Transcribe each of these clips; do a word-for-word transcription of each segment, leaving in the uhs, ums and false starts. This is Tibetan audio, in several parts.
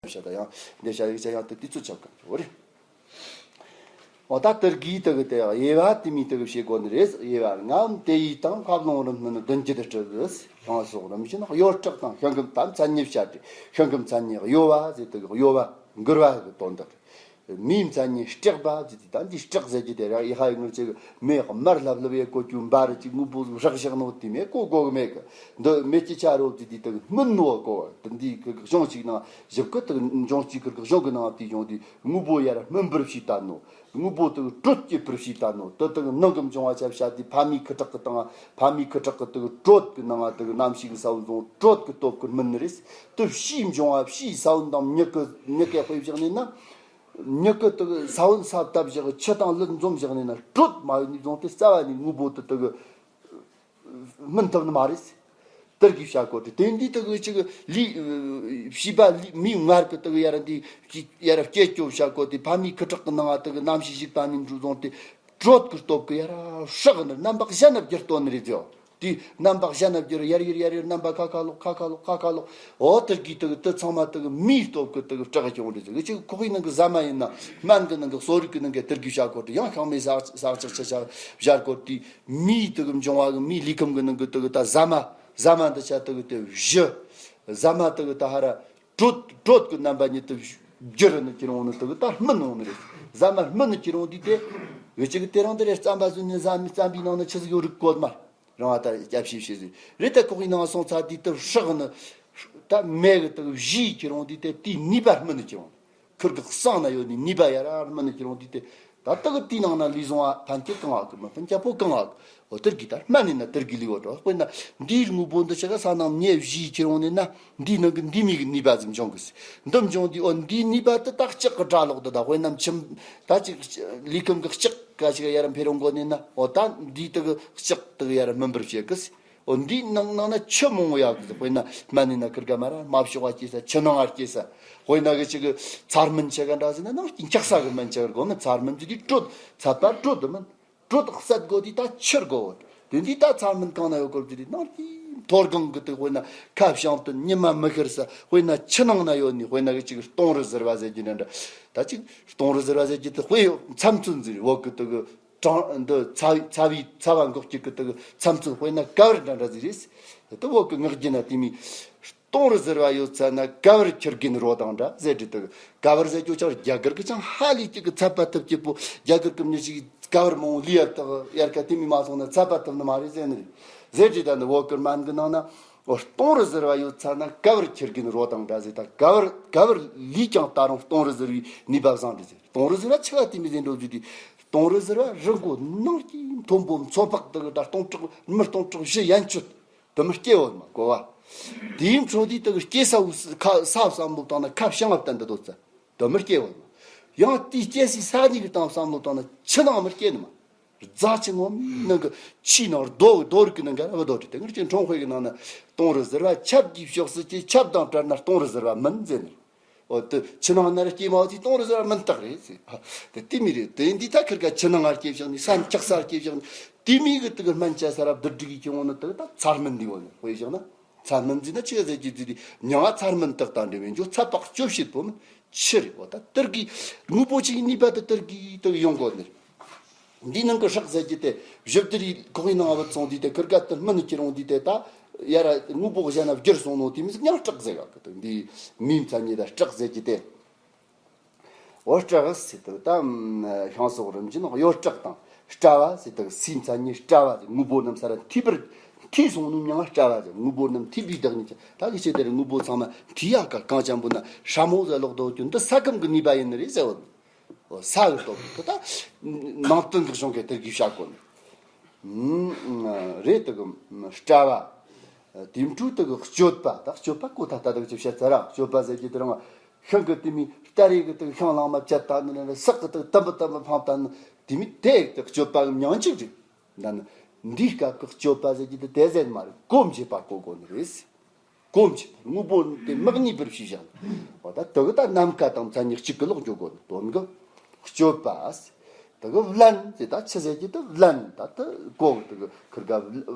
བྱ་ད་ཡང་འདི་བྱ་ཡིག་ཅན་ཡང་དེ་དུས་ཚོད་ཆགས་གི་འགྲོ་རེད། འོ་ད་དེར་གིས་དེ་གི་དེ་དབྱེ་བ་དེ་མི་དེ་གི་བྱེད་དགོས་ནི་རེད། དབྱེ་བ་ལྔའམ་དེ་ཡི་དང་བཀའ་ལུང་རིམ་སྣོན་བདུན་གྱི་དེ་སྤྲུལ་གི་ཡང་སོགས་རིམ་བཞིན་གཡོ་བསྲེག་དང་ཤིང་སྐམ་དང་མཚན་ཉིད་བཤད་དེ། ཤིང་སྐམ་མཚན་ཉིད་གཡོ་བ་ཟེར་དེ་གི་གཡོ་བ་འགུལ་བ་གི་དོན་དག། མིའི་མཚན་ཉིད་བསྲེག་པ་ཟེར་དེ་ད་འདི་བསྲེག་ཟེར་གྱི་དེ་ར་ཡི་ཧ་ཡི་ངུར་ཅིག་མེ་དམར་ལྷབ་ལྷབ་ཡེ་གོ་རྒྱུ་འབའ་རི་ཅིག་དངོས་པོ་ཟིག་བསྲེག་བཞག་ནོ་དེ་མེ་གོ་གོ་གི་མེད་གི། འདི་མེ་ཅི་ཆ་རོ་ཟེར་དེ་དེ་གི་སྨིན་ནོ་གོ་དེ་འདི་གི་གཞུང་ཞིག་ནང་ཞིབ་གི་དེ་གི་འབྱུང་སྤྱི་གི་གཞུང་གི་ནང་དེ་བྱུང་དེ་དངོས་པོ་ཡར་སྨིན་པར་བྱེད་ད་ནོ། དངོས་པོ་དེ་གི་དྲོད་སྐྱེད་པར་བྱེད་ད་ནོ། དེ་དེ་གི་ནང་གི་འབྱུང་བ་ཆ་བྱ་དེ་ཕ་མའི་ཁུ་ཁྲག་གི་དང་ཕ་མའི་ཁུ་ཁྲག་གི་དེ་གི་དྲོད་གི་ནང་དེ་གི་རྣམ་ཤེས་གི་ས་བོན་བཟུང་དྲོད་གི་སྟོབས་གི་སྨིན་ནི་རེད། དེ་ཕྱིའི་འབྱུང་བ་ཕྱིའི་ས་བོན་དང་མྱུ་གུ་མྱུ་གུ་དཔེ་བཞག་ནས་ན། མྱུ་གུ་དེ་གི་ས་བོན་ས་བཏབ་བཞག་ཆུ་དང་ལུད་འཛོམས་བཞག་ནས་ན་དྲོད་མ་ཡོད་ནས་བཟུང་སྟེ་རྩ་བ་ནས་དངོས་པོ་དེ་དེ་གི་སྨིན་ཐུབ་ནི་མ་རེད། དེར་གི་བྱ་དགོས་ཏེ་དེ་འདི་དེ་གི་ཅིག་ལུས་བྱིས་པ་ལུས་མིའི་ངར་གི་དེ་གི་ཡར་འདི་ཡར་སྐྱེ་སྐྱོ་བྱ་དགོས་ཏེ་ཕ་མའི་ཁུ་ཁྲག་གི་ནང་དེ་གི་རྣམ་ཤེས་ཞིག་ད་ནི་འགྲོ་བཟུང་སྟེ་དྲོད་གི་སྟོབས་གི་ཡར་ཧྲག་ནི་རྣམ་པ་གཞན་ན་བསྒྱུར་གཏོང་ནི་རེད་ཟེར། དེ་རྣམ་པ་གཞན་ན་བསྒྱུར་ཡར་ཡར་ཡར་ཡར་རྣམ་པ་ཁ་ཁ་ལོག་ཁ་ཁ་ལོག་ཁ་ཁ་ལོག་འོ་དེར་གི་དེ་གི་དེ་ཚང་མ་དེ་གི་མིའི་སྟོབས་གི་དེ་གི་སྐྲག་བྱུང་རེད་ཟེར། གི་ཅིག་ཁོག་གི་ནང་གི་ཟ་མ་ཡིན་ན་སྨན་གི་ནང་གི་གསོ་རིག་གི་ནང་གི་དེར་གི་བྱ་དགོས་ཏེ་ཡང་ཤང་མའི་ཟག་ཟག་ཆག་ཆ་ཆ་བཞར་དགོས་ཏེ། མིའི་དེ་གི་འབྱུང་བ་གི་མིའི་ལུས་ཁམས་གི་ནང་གི་དེ་གི་ད་ཟ་མ། ཟ་མ་འདི་ཆ་དེ་གི་དེ་བཞི། ཟ་མ་དེ་གི་ད་ཧ་ར་དྲོད་དྲོད་གི་རྣམ་པ་ཉིད་དེ་བསྒྱུར་ནི་ཁྱེར་འོང་ནི་དེ་གི་ད་སྨིན་འོང་ནི་རེད། ཟ་མ་སྨིན་ནི་ཁྱེར་འོང་དུས་དེ་འུ་ཅག་གི་དེ་རིང་འདི་རེ་རྩམ་པ་བཟོས་ནས་ཟ་མི་རྩམ་པའི་ནང་ན་ཆི་ཟིག་ཡོད་རིག་གོ་མ་རང་བ་ད་སྐྱབས་ཤེས་ཤེས་ཟིག་རེད། ད་ཁོག་གི་ནང་སོང་ཚར་དུས་དེ་ཧྲག་ནི་ད་མེ་གི་དེ་གི་བཞི་ཁྱེར་འོང་དུས་དེ་དེའི་ནུས་པ་སྨིན་ནི་ཁྱེར་འོང་། ཁུར་གི་གསང་ན་ཡོད་ནི་ནུས་པ་ཡར་ར་སྨིན་ནི་ཁྱེར་འོང་དུས་དེ། ད་ལྟ་གི་དེའི་ནང་ན་ལུས་ཟུངས་པ་ཕན་སྐྱེད་གང་བ་གི་མི་ཕན་སྐྱ་པོ་གང་བ་གི། འོ་དེར་གི་ད་སྨན་ནི་ན་དེར་གི་ལུས་འོ་འགྲོ། དཔེར་ན་འདིའི་དངོས་པོ་འདི་ཆ་ག་ས་ནང་ཉེ་བཞི་ཁྱེར་འོང་ནི་ན་འདིའི་ནང་གི་འདི་མི་གི་ནུས་པ་ཟིག་འབྱུང་གི་སི། འདི་འབྱུང་དུས་འོ་འདིའི་ནུས་པ་དེ་ད་ལྕགས་གི་གྲ་ལོག་དེ་ད་དཔེར་ན་ཁྱིམ་ད་ཅིག་ལུས་ཁམས་གི་ལྕགས་ག་ཞིག་ཡར་འཕེལ་རུང་གོ་ནི་ན་འོ་ད་འདིའི་དེ་གི་ལྕགས་དེ་གི་ཡར་སྨིན་པར་བྱེད་གི་སི། འོ་འདིའི་ནང་ནང་ན་ཆུ་མང་བོ་ཡག་གི་དཔེར་ན་སྨན་ནི་ན་ཁིར་ག་མ་ར་མ་ཕྱོགས་པ་སྐྱེས་ས་ཆུ་ནང་ང་སྐྱེས་ས། དཔེར་ན་གི་ཅིག་གི་ཚ་སྨན་ཆེ་ག་འདྲ་ཟེར་ན་ནང་སྐྱིན་འཁྱག་ས་གི་སྨན་ཆེ་ག་གོ་ན་ཚ་སྨན་ཅི་དུས་དྲོད་ཚ་པ་དྲོད་དུ་མིན་དྲོད་གསད་དགོ་དུས་ད་ཆུར་དགོ་བོ། དེ་འདི་ད་ཚ་སྨན་གང་ན་ཡོད་གོ་དུས་ནང་སྐྱིན་མཐོ་སྒང་གི་དུ་དཔེར་ན་ཁ་བྱང་དུ་ཉི་མ་མི་ཤར་ས་དཔེར་ན་ཆུ་ནང་ན་ཡོད་ནི་དཔེར་ན་གི་ཅིག་གི་སྟོང་རི་ཟེར་བ་ཟེར་གྱི་ན་འདྲ། ད་ཅིག་སྟོང་རི་ཟེར་བ་ཟེར་གྱི་དུ་དཔེ་མཚམས་ཚུན་ཟེར་བོ་གི་དུ་གི་གྲང་འདི་ཚ་བའི་ཚ་བའི་ཚ་བ་འགོག་གྱི་གི་དུ་མཚམས་ཚུན་དཔེར་ན་ཀ་བར་འདྲ་འདྲ་ཟིག་རེད། དུ་བོ་གི་ངག་རྒྱུན་ན་དེ་མི་སྟོང་རི་ཟེར་བ་ཡོད་ཚ་ན་ཀ་བར་ཁྱེར་གིན་རོ་དང་འདྲ་ཟེར་གི་དུ་ཀ་བར་ཟེར་གྱོ་ཆང་རྒྱ་གར་གི་ཆང་ཧ་ལས་ཀྱི་གི་ཚད་པ་ཐུབ་ཀྱི་པོ་རྒྱ་གར་གི་མྱི་ཞིག་ཀ་བར་མང་ལི་ཡར་དག་ཡར་ཀ་དེ་མི་མ་སོང་ན་ཚད་པ་ཐུབ་ནི་མ་རེད་ཟེར་ནི་རེད། ཟེར་གི་ད་ནི་བོ་གི་སྨན་གི་ནང་ན་འོ་སྟོང་རི་ཟེར་བ་ཡོད་ཚ་ན་ཀ་བར་ཁྱེར་གིན་རོ་དང་འདྲ་ཟེར། ད་ཀ་བར་ཀ་བར་ལས་ཀྱང་ད་རུང་སྟོང་རི་ཟེར་བའི་ནུས་པ་བཟང་འདྲ་ཟེར། སྟོང་རི་ཟེར་བ་ཆི་བ་དེ་མི་ཟེར་འགྲོ་རྒྱུ་དེ། སྟོང་རི་ཟེར་བ་རི་མགོ་ནང་གི་མཐོན་པོ་མཚོ་འཕགས་དེ་གི་ད་སྟོང་ཕྲག་མི་སྟོང་ཕྲག་བཞི་ཡན་ཆོད་དུ་མི་སྐྱེ་བོ་མ་གོ་བ། དེའི་འཕྲོ་དེ་དེ་གི་སྐྱེ་ས་བོ་ས་ཁ་ས་བསམ་བློ་བཏང་ན་ཁ་བྱང་བ་བསྟན་དུ་དོ་ཚ་དུ་མི་སྐྱེ་བོ་མ། ཡང་དེའི་སྐྱེ་སའི་ས་གཉིས་ཀྱི་སྟེང་བསམ་བློ་བཏང་ན་ཆུ་ནང་མི་སྐྱེ་ནི་མ། རྫ་ཆུ་ངོམ་ནང་གི་ཆུའི་ནང་རྡོ་རྡོ་རིགས་ཀྱི་ནང་གི་ར་བ་རྡོ་རིགས་དེ་ངར་ཅན་ཁྲོང་དཔེ་གི་ནང་ན་སྟོང་རི་ཟེར་བ་ཆབ་ཀྱི་ཕྱོགས་སུ་སྐྱེ་ཆབ་དང་བྲལ་ན་སྟོང་རི་ཟེར་བ་མིན་ཟེར་ནི། འོ་དེ་ཆུ་ནང་ན་ར་སྐྱེས་མ་བ་དེ་སྟོང་རི་ཟེར་བ་མིན་རྟགས་རེད་ཟེར། དེ་དེ་མི་རེད། དེ་འདི་ད་ཁིར་ག་ཆུ་ནང་ང་སྐྱེས་བཞག་ནི་སམ་ལྕགས་སར་སྐྱེས་བཞག་ནི་དེ་མི་གི་དེ་གི་སྨན་ཆ་ས་ར་བསྡུ་སྒྲིག་གི་ཁྱོད་ངོ་ནི་དེ་གི་ད་ཚ་སྨན་འདི་བོ་ནི་དཔེ་བཞག་ན་ཚ་སྨན་འཛིན་ན་ཆི་ཟེར་གྱི་འཛིན་དེ་མྱང་ང་ཚ་སྨན་དག་དང་འབྲེལ་བའི་འཇོག་ཚ་པགས་སྐྱོབ་བྱེད་པོ་མིན་ཆི་རེད། འོ་ད་དེར་གི་དངོས་པོ་ཆི་ཡི་ནུས་པ་དེ་དེར་གི་དེ་གི་ཡོང་དགོ་ནི་རེད། འདིའི་ནང་གི་སྲེག་ཟེར་གྱི་དེ་བཞི་བདུན་རེའི་ཁོག་ཡི་ནང་བུད་སོང་དུས་དེ་ཁིར་ག་དེ་སྨིན་ནི་ཁྱེར་འོང་དུས་དེ་ད་ཡར་དངོས་པོ་གཞན་ན་བསྒྱུར་སོང་ནོ་དེ་མི་ཟིག་ཡང་སྲེག་ཟེར་ག་གི་དེ་འདིའི་མིའི་མཚན་ཉིད་ལ་སྲེག་ཟེར་གྱི་དེ། འོ་སྲེག་ཟེར་དེ་ད་ཤིང་སོགས་རིམ་བཞིན་གཡོ་སྲེག་དང་སྲ་བ་ཟེར་དེ་སའི་མཚན་ཉིད་སྲ་བ་ཟེར་དངོས་པོ་རྣམས་ས་ར་འཐུས་པར་འཐུས་སོང་ནོ་མྱང་ང་སྲ་བ་ཟེར། དངོས་པོ་རྣམས་འཐུས་པའི་བདག་ཉིད་ཀྱང་ད་གི་ཆེ་དེ་རེད། དངོས་པོ་ཚང་མ་འཐུས་ཡག་ག་གང་ཅན་པོ་ན་སྲ་མོ་ཟེར་ལོག་དོ་ཀྱང་འདི་ས་ཁམས་ཀྱི་ནུས་པ་ཡིན་ནི་རེད་ཟེར་བ། ས་གི་སྟོབས་ཀྱིས་ད་ནང་བསྟན་གྱི་གཞུང་གི་དེར་གི་བྱ་དགོས་ནི། ཨུམ། རེད། དེ་གི་སྲ་བ། དེ་འཕྲོ་དེ་གི་གཅོད་པ། ད་གཅོད་པ་གོ་ད་ལྟ་དེ་གི་ཅི་བཤད་ཚར་ར། གཅོད་པ་ཟེར་གྱི་དེ་རང་ཤིང་གི་དེ་མི་སྟ་རེ་གི་དེ་གི་ཤིང་ལང་མ་བཅད་ད་ནི་ནི་ཟག་གི་དེ་གི་དམ་པ་དམ་པ་འཕངས་ད་ནི་དེ་མི་དེ་དེ་གཅོད་པ་གི་མྱང་ཅིག་རེད། ད་ནི་འདིའི་སྐབས་ཀྱི་གཅོད་པ་ཟེར་གྱི་དེ་དེ་ཟེར་མ་རེད། གོམས་བྱེད་པ་གོ་དགོས་ནི་རེད། གོམས་བྱེད་པ་དངོས་པོ་དེ་མི་གནས་པར་བྱས་བཞག་ནི། འོ་ད་དེ་གི་ད་ནམ་མཁའ་དང་མཚན་ཉིད་གཅིག་གི་ལོག་འཇོག་དགོས་ནི་དོན་གི་གཅོད་པ། དེ་གི་བརླན་དེ་ད་ཆི་ཟེར་གྱི་དེ་བརླན་ད་དེ་གོ་དེ་གི་ཁིར་ག་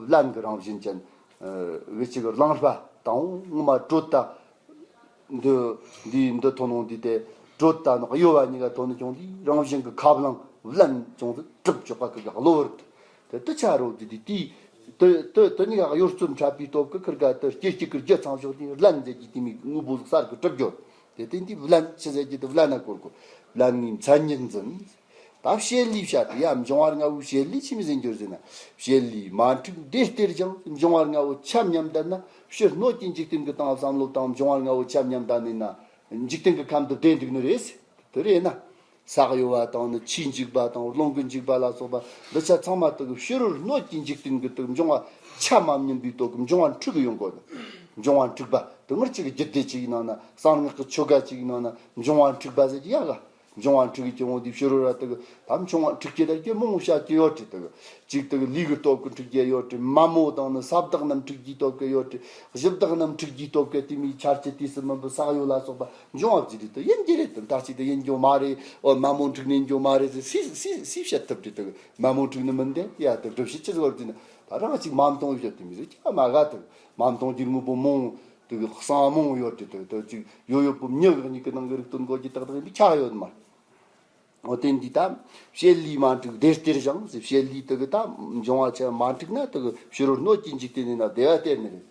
བརླན་གི་རང་བཞིན་ཅན། ཨ་གི་ཅིག་གི་རླངས་པ་དང་ངོ་མ་དྲོད་ད། འདི་འདི་འདི་ཐོན་ནོ་འདི་དེ་དྲོད་ད་ནོ་གཡོ་བ་གཉིས་ཀ་ཐོན་ནི་ཅུང་འདི་རང་བཞིན་གྱི་ཁ་བླངས་བླན་ཅུང་ཟད་གྲུབ་ཆོག་པ་གི་གློ་བུར་དུ་དེ་དུ་ཆ་རོ་འདི་འདི་དེ་དུ་དུ་དུ་གཉིས་ཀ་གཡོ་རྩོལ་འཁྲབ་པའི་སྟོབས་ཀྱི་ཁིར་ག་དུ་སྐྱེ་སྐྱེ་གི་རྒྱུ་ཚང་ཕྱོགས་དེ་བླན་ཟེར་གྱི་དེ་མི་དངོས་པོ་ཟིག་གསར་གི་གྲུབ་རྒྱུ་དེ་དེ་འདི་བླན་ཆི་ཟེར་གྱི་དུ་བླན་ན་སྐོར་གོ་བླན་ངའི་མཚན་ཉིད་འཛིན། ད་བྱེད་ལས་བཤད་དེ་ཡ་འབྱུང་བ་ལྔ་བོའི་བྱེད་ལས་ཆི་མི་ཟིན་འགྱུར་ཟེར་ན། བྱེད་ལས་མ་འཁྲུགས་བདེ་སྟེར་ཀྱང་འབྱུང་བ་ལྔ་བོ་ཆ་མཉམ་ལྡན་ན་ཕྱི་སྣོད་ཀྱི་འཇིག་རྟེན་གྱི་སྟེང་བསམ་བློ་དང་འབྱུང་བ་ལྔ་བོ་ཆ་མཉམ་ལྡན་ནི་ན་འཇིག་རྟེན་གྱི་ཁམས་དུ་བདེ་འདུག་ནི་རེད། དེ་རེད་ན། ས་གཡོ་བ་དང་ནི་ཆུའི་འཇིགས་པ་དང་རླུང་གི་འཇིགས་པ་ལ་སོགས་པ་འདི་ཆ་ཚང་མ་དག་ཕྱི་རོལ་སྣོད་ཀྱི་འཇིག་རྟེན་གྱི་དག་འབྱུང་བ་ཆ་མ་མཉམ་པའི་སྟོབས་ཀྱིས་འབྱུང་བ་འཁྲུགས་ཡོང་གོ་ནི། འབྱུང་བ་འཁྲུགས་པ་དེ་ངར་གཅིག་གི་རྒྱུད་སྡེ་གཅིག་ནང་ན་གསང་སྔགས་ཀྱི་ཆོ་ག་གཅིག་ནང་ན་འབྱུང་བ་འཁྲུགས་པ་ཟེར་གྱི་ཡ་ག་འབྱུང་བ་འཁྲུགས་ཀྱི་འོང་དུས་ཕྱི་རོལ་ར་དག་ད་འབྱུང་བ་འཁྲུགས་ཀྱི་ར་ཀྱི་མང་བོ་བཤད་ཀྱི་ཡོད་དྲི་དག་གཅིག་དག་ལུས་ཀྱི་སྟོབས་ཀྱིས་འཁྲུགས་ཀྱི་ཡོད་དྲི་མ་མོ་དང་ནི་ས་བདག་རྣམས་འཁྲུགས་ཀྱི་སྟོབས་ཀྱི་ཡོད་དྲི་གཞི་བདག་རྣམས་འཁྲུགས་ཀྱི་སྟོབས་ཀྱི་དེ་མི་ཆར་གྱི་དུས་སུ་མིན་པའི་ས་གཡོ་ལ་སོགས་པ་འབྱུང་བ་བརྒྱུད་དེ་དུ་ཡིན་གྱི་རེད་དམ་ད་ཅིག་དུ་ཡིན་རྒྱུ་མ་རེད། ཨོ་མ་མོ་འཁྲུགས་ནས་འགྱོ་མ་རེད་ཟེར་སི་སི་སི་བཤད་ཐུབ་དྲི་དག་མ་མོ་འཁྲུགས་ནི་མིན་དེ་ཡ་དག་སྒྲུབ་བྱེད་ཅི་ཟེར་བར་དུ་ནི་ད་རང་ཅིག་མ་མཐོང་བཤད་དུ་མི་ཟེར་ཅི་མ་ག་དག་མ་མཐོང་རྒྱུ་དངོས་པོ་མང་དུ་གསང་མང་ཡོད་དེ་དུ་དུ་ཅིག་ཡོད་ཡོད་པོ་མྱི་གི་གཉིས་ཀྱི་ནང་གི་རིགས་དོན་གོ་རྒྱུ་ཏག་ཏག་ཡིན་པའི་ཆ་ཡོད་མ། འོ་དེ་འདི་ད་བྱེད་ལས་མ་འཁྲུགས་བདེ་སྟེར་ཞིང་ཟེར་བྱེད་ལས་དུ་གི་ད་འབྱུང་བ་ཆ་མ་འཁྲུགས་ན་དུ་གི་ཕྱི་རོལ་སྣོད་ཀྱི་འཇིག་རྟེན་ནི་ན་བདེ་བ་སྟེར་ནི་རེད།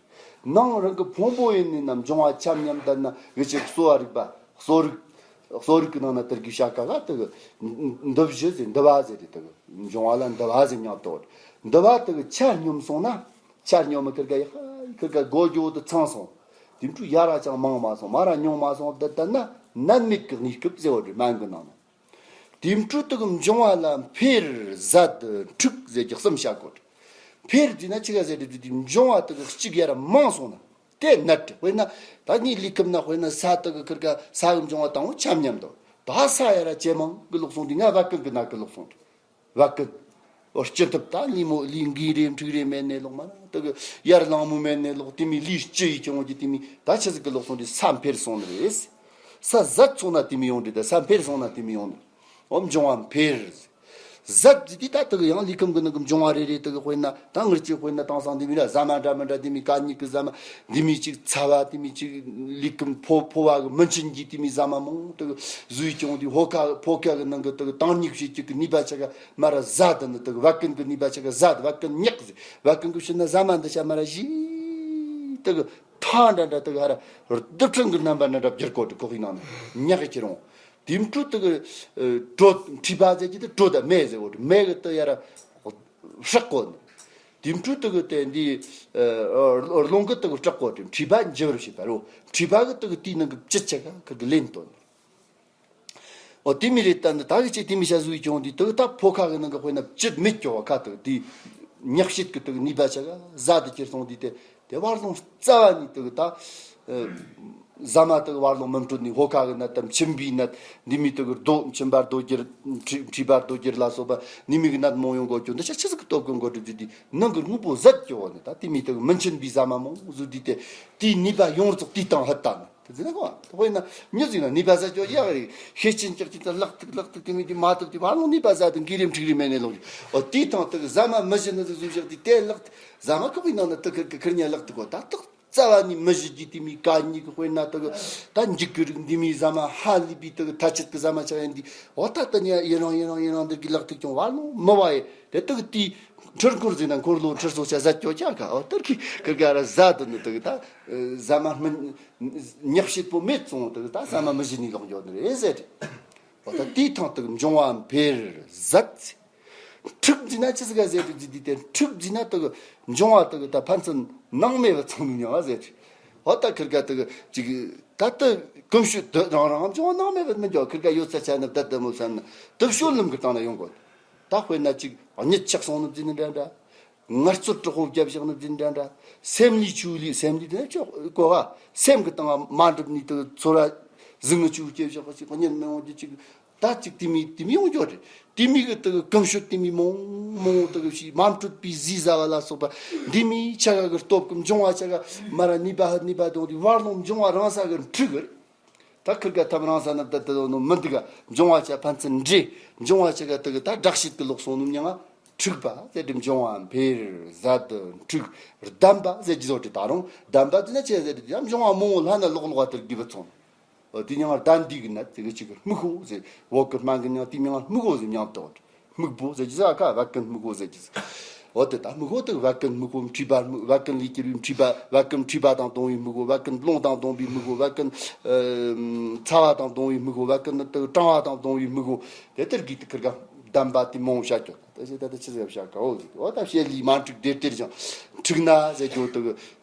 ནང་རང་གི་ཕུང་པོ་ཡིན་ནི་ན་འབྱུང་བ་ཆ་མཉམ་ལྡན་ན་གི་ཆེ་གསོ་བ་རིག་པ་གསོ་རིག་གསོ་རིག་གི་ནང་ན་དུ་གི་བྱ་དཀའ་ག་དུ་གི་འདུ་བྱེད་ཟེར་འདུ་བ་ཟེར་དེ་དུ་གི་འབྱུང་བ་ལ་འདུ་བ་ཟེར་མྱོང་དོ། འདུ་བ་དུ་གི་ཆ་སྙོམས་སོང་ན། ཆ་སྙོམས་མི་ཁིར་ག་ཡ་ཁིར་ག་སྒོ་རྒྱུ་དུ་ཚང་སོང་། དེ་འཕྲུལ་ཡ་ར་ཅང་མང་མ་སོང་མ་ར་ཉུང་མ་སོང་དུ་དུ་ན་ནད་མེད་གི་གནས་སྐབས་ཟེར་བ་རེད་སྨན་གི་ནང་ན། དེ་འཕྲོ་དག་འབྱུང་བ་ལ་འཕེལ་ཟད་འཁྲུགས་ཟེར་གྱི་གསུམ་བྱ་དགོས། འཕེལ་དུས་ན་ཅི་ག་ཟེར་དུས་དེ་འབྱུང་བ་དག་གཅིག་ཡར་མང་སོང་ན་དེ་ནད་དཔེར་ན་ད་ངའི་ལུས་ཁམས་ན་དཔེར་ན་ས་དག་ཁིར་ག་ས་གི་འབྱུང་བ་དང་པོ་ཆ་མཉམ་དང་ད་ས་ཡར་ཇེ་མང་གི་ལོག་སོང་དུས་ང་བད་ཀན་གི་ནད་གི་ལོག་སོང་དུས་བད་ཀན། ཨོ་སྤྱི་ཐུབ་ད་ལུས་མོ་ལུས་འགའི་རེ་འཁྲུག་རེ་མེད་ནས་ལོག་མ་དག་ཡར་ལང་མོ་མེད་ནས་ལོག་དེ་མི་ལུས་སྤྱི་ཡི་ཀྱང་གི་དེ་མི་ད་ཆི་ཟིག་གི་ལོག་སོང་དུས་ས་འཕེལ་སོང་ནི་རེད། ས་ཟད་སོང་ན་དེ་མི་ཡོང་དུས་ད་ས་འཕེལ་སོང་ན་དེ་མི་ཡོང་ནི། ཨོ་འབྱུང་བ་འཕེལ། ཟད་ཟེར་དུས་ད་དག་ཡང་ལུས་ཁམས་གི་ནང་གི་འབྱུང་བ་རེ་རེ་དག་དཔེར་ན་ད་ངར་གྱི་དཔེར་ན་དེང་སང་འདི་མི་ལ་ཟ་མ་འདྲ་མི་འདྲ་འདི་མི་གད་སྙིགས་གི་ཟ་མ་འདི་མི་གཅིག་ཚ་བ་འདི་མི་གཅིག་ལུས་ཁམས་ཕོ་ཕོ་བ་གི་མི་འཆིན་གྱི་འདི་མི་ཟ་མ་མང་དག་བཟོས་ཀྱང་འདི་ཕོ་ཁ་ཕོ་ཁ་གི་ནང་གི་དག་དྭངས་སྙིགས་བྱེད་ཀྱི་གི་ནུས་པ་ཆ་ག་མ་ར་ཟད་དུ་ནི་དག་བད་ཀན་གི་ནུས་པ་ཆ་ག་ཟད་བད་ཀན་ཉག་ཟེར་བད་ཀན་གི་ཕྱིར་ན་ཟ་མ་འདི་ཆ་མ་ར་ཞིག་དག་ཐང་འདྲ་འདྲ་དག་ཧ་ར་རྡུལ་ཕྲན་གྱི་རྣམ་པ་འདྲ་འདྲ་བསྒྱུར་གོ་དུ་ཁོག་ཡིན་ནང་ནས་ཉག་གི་ཁྱེར་འོང་། དེ་འཕྲོ་དག་དྲོད་མཁྲིས་པ་ཟེར་གྱི་དུ་དྲོད་དང་མེ་ཟེར་གོ་དུ་མེ་གི་དུ་ཡ་ར་ཧྲག་གོ་ནི། དེ་འཕྲོ་དག་དེ་འདི་རླུང་གི་དག་ཧྲག་གོ་དུ་མཁྲིས་པ་འཇིབ་རུ་བྱེད་པ་རུ་མཁྲིས་པ་གི་དག་དེའི་ནང་གི་བཅུད་ཆ་ག་ཁ་གི་ལེན་དོ་ནི། འོ་དེ་མི་རེད་ད་འདི་ད་གི་ཅིག་དེ་མི་བྱ་བཟོ་ཡི་ཀྱང་འདི་དག་ད་ཕོ་ཁ་གི་ནང་གི་དཔེར་ན་བཅུད་མེད་ཀྱོ་བ་ཁ་དག་དེ་ཉག་བཤད་གི་དག་ནུས་པ་ཆ་ག་ཟ་དུ་ཁྱེར་སོང་དུས་དེ་དེ་བར་ལོང་རྩ་བ་ནས་དག་ད། ཟ་མ་དག་བར་ལོང་མི་འཕྲོད་ནས་ཕོ་ཁ་གི་ནད་དམ་མཆིན་པའི་ནད་འདི་མི་དག་རྡོ་མཆིན་པ་རྡོ་རྒྱུར་མཁྲིས་མཁྲིས་པ་རྡོ་རྒྱུར་ལ་སོགས་པ་ནི་མི་གི་ནད་མང་ཡོང་གོ་ཀྱོ་འདི་ཆ་ཆི་ཟིག་གི་སྟོབས་ཀུན་གོ་སྒྲུབ་རྒྱུ་དེ་ནང་གི་དངོས་པོ་ཟད་ཀྱོ་བ་ནི་ད་དེ་མི་དག་མི་མཆིན་པའི་ཟ་མ་མང་བཟོ་དུས་དེ་དེའི་ནུས་པ་ཡོངས་རྫོགས་དེའི་སྟེང་ཧད་ད་ནི་དེ་ཟིན་ན་གོ་དཔེར་ན་མྱི་ཟིག་ན་ནུས་པ་ཟད་ཀྱོ་ཡག་རེད་ཤེད་ཅན་ཀྱག་ཅིག་ད་ལག་ཐུག་ལག་ཐུག་དེ་མི་དེ་མ་ཐུབ་དེ་བར་ལོང་ནུས་པ་ཟད་དུ་འགི་རེམ་འཁྲིག་རེ་མེད་ནས་ལོག་ཀྱོ་འོ་དེའི་སྟེང་དག་ཟ་མ་མི་བཞི་ནི་ཟིག་བཟོ་བཞག་དེ་དེ་ལག་ཟ་མ་ཁོག་གི་ནང་ན་དུ་ཁིར་གི་ཁིར་ཉལ་ལག་ཐུག་གོ་ད་དག་རྩ་བ་ནས་མི་བཞི་རྒྱུ་དེ་མི་ག་གཉིས་ཀྱི་དཔེར་ན་དག་ད་འཇིག་གི་རིགས་འདི་མི་ཟ་མ་ཧ་ལས་པའི་དག་ཐ་ཆད་ཀྱི་ཟ་མ་ཆ་ཡིན་འདི་འོ་ད་ད་ཉ་ཡི་རང་ཡི་རང་ཡི་རང་འདི་གི་ལག་ཐུག་ཀྱང་བ་ལོང་མི་བ་ཡི་དེ་དག་དེའི་འཁྲུལ་འཁོར་ཟིན་ན་འཁོར་ལོ་འཁྲུལ་སོ་ཆ་ཟད་ཀྱོ་ཆ་ག་འོ་དར་གི་ཁིར་ག་ར་ཟ་དུ་ནི་དག་ད་ཟ་མ་སྨིན་ཉག་བཤད་པོ་མེད་སོང་དག་ད་ཟ་མ་མི་བཞི་ནས་ལོག་འགྱོ་ནི་རེད་ཟེར། འོ་ད་དེའི་ཐང་དག་འབྱུང་བ་འཕེལ་ཟད། འཁྲུགས་འཛིན་ན་ཅི་ཟིག་ག་ཟེར་དུ་འཛིན་དུས་དེ་འཁྲུགས་འཛིན་ན་དག་འབྱུང་བ་དག་ད་ཕན་ཚུན་སྣང་མེད་པ་ཚང་མི་མྱོང་བ་ཟེར། འོ་ད་ཁིར་ག་དག་ཅིག་ད་ལྟ་གོམས་གཤིས་དུ་རང་རང་འབྱུང་བ་སྣང་མེད་པ་མི་འགྱོ་ཁིར་ག་ཡོད་ཚད་ཆ་ནི་བདག་ལྟ་མོ་བསམ་ན་དུ་བཤོལ་ལམ་གི་སྟེང་ན་ཡོང་དགོས། ད་དཔེར་ན་ཅིག་གཉིད་ཆག་སོང་ནི་འཛིན་ནི་འདྲ་འདྲ། ངལ་རྩོལ་དྲག་པོ་བརྒྱབ་བཞག་ནི་འཛིན་འདྲ་འདྲ། སེམས་ལས་ཆུ་ལས་སེམས་ལས་དེ་ནས་ཅོག་གོ་བ་སེམས་གི་སྟེང་མ་འགྲུབ་ནི་དུ་ཚོར་བ་ཟིང་ངི་ཆུ་སྐྱེ་བཞག་པ་ཅིག་གཉིད་མི་འོང་རྒྱུ་ཅིག་ད་ཅིག་དེ་མི་དེ་མི་ཡོང་རྒྱུ་རེད། དེ་མི་གི་དུ་གོམས་གཤིས་དེ་མི་མོང་མོང་དུ་ཞིག་མ་འཕྲོད་པའི་ཟས་ཟ་བ་ལ་སོགས་པ་འདི་མི་ཆ་ག་གི་སྟོབས་ཀྱི་འབྱུང་བ་ཆ་ག་མ་ར་ནུས་པ་ཧ་ནུས་པ་དང་དེ་བར་ལོང་འབྱུང་བ་རང་ས་གི་འཁྲུག་གི་རེད། ད་ཁིར་ག་ཐམ་རང་ས་ན་ད་ད་ནོ་མི་འདུག་ག་འབྱུང་བ་ཆ་ཕན་ཚུན་འདྲེས། འབྱུང་བ་ཆ་ག་དུ་གི་ད་དྲག་བྱེད་ཀྱི་ལོག་སོང་ནོ་མྱང་ང་ འཁྲུགས་པ་ཟེར་དུས་འབྱུང་བ་འཕེལ་ཟད་འཁྲུགས་ལྡན་པ་ཟེར་གྱི་བཟོ་དེ་ད་རུང་ལྡན་པ་དེ་ན་ཆེ་ཟེར་དུས་ཡང་འབྱུང་བ་མང་བོ་ལྷན་ན་ལོག་ལོག་པ་དེར་གྱིས་པ་ཚོང་། འོ་དེ་མྱང་ལྡན་འདས་ཀྱི་ནད་དེ་གི་ཅིག་གི་སྨུག་པོ་ཟེར། འོག་གི་སྨན་གྱི་མྱང་དེ་མྱང་སྨུག་པོ་ཟེར་མྱང་བཏགས། སྨུག་པོ་ཟེར་གྱི་ཟ་ཁ་བད་ཀན་སྨུག་པོ་ཟེར་གྱི་ཟ། འོ་དེ་ད་སྨུག་པོ་དེ་བད་ཀན་སྨུག་པོ། མཁྲིས་པ་སྨུག་བད་ཀན་ལས་གྱུར་པའི་མཁྲིས་པ། བད་ཀན་མཁྲིས་པ་དང་བསྡོངས་པའི་སྨུག་པོ། བད་ཀན་རླུང་དང་བསྡོངས་པའི་སྨུག་པོ། བད་ཀན་ཚ་བ་དང་བསྡོངས་པའི་སྨུག་པོ། བད་ཀན་དེ་གྲང་བ་དང་བསྡོངས་པའི་སྨུག་པོ། དེ་དེར་གྱིས་དེ་ཁིར་ག་ལྡན་པ་དེ་མང་བོ་བྱ་ཀྱོག། ད་ཞེ་ད་ད་ཆི་ཟེར་བྱ་ཀ་འོ་ཟིག། འོ་ད་བཤད་ལས་མ་འཁྲུགས་དེར་དེར་ཀྱང་འཁྲུགས་ན་ཟེར་རྒྱུ་དེ་གི།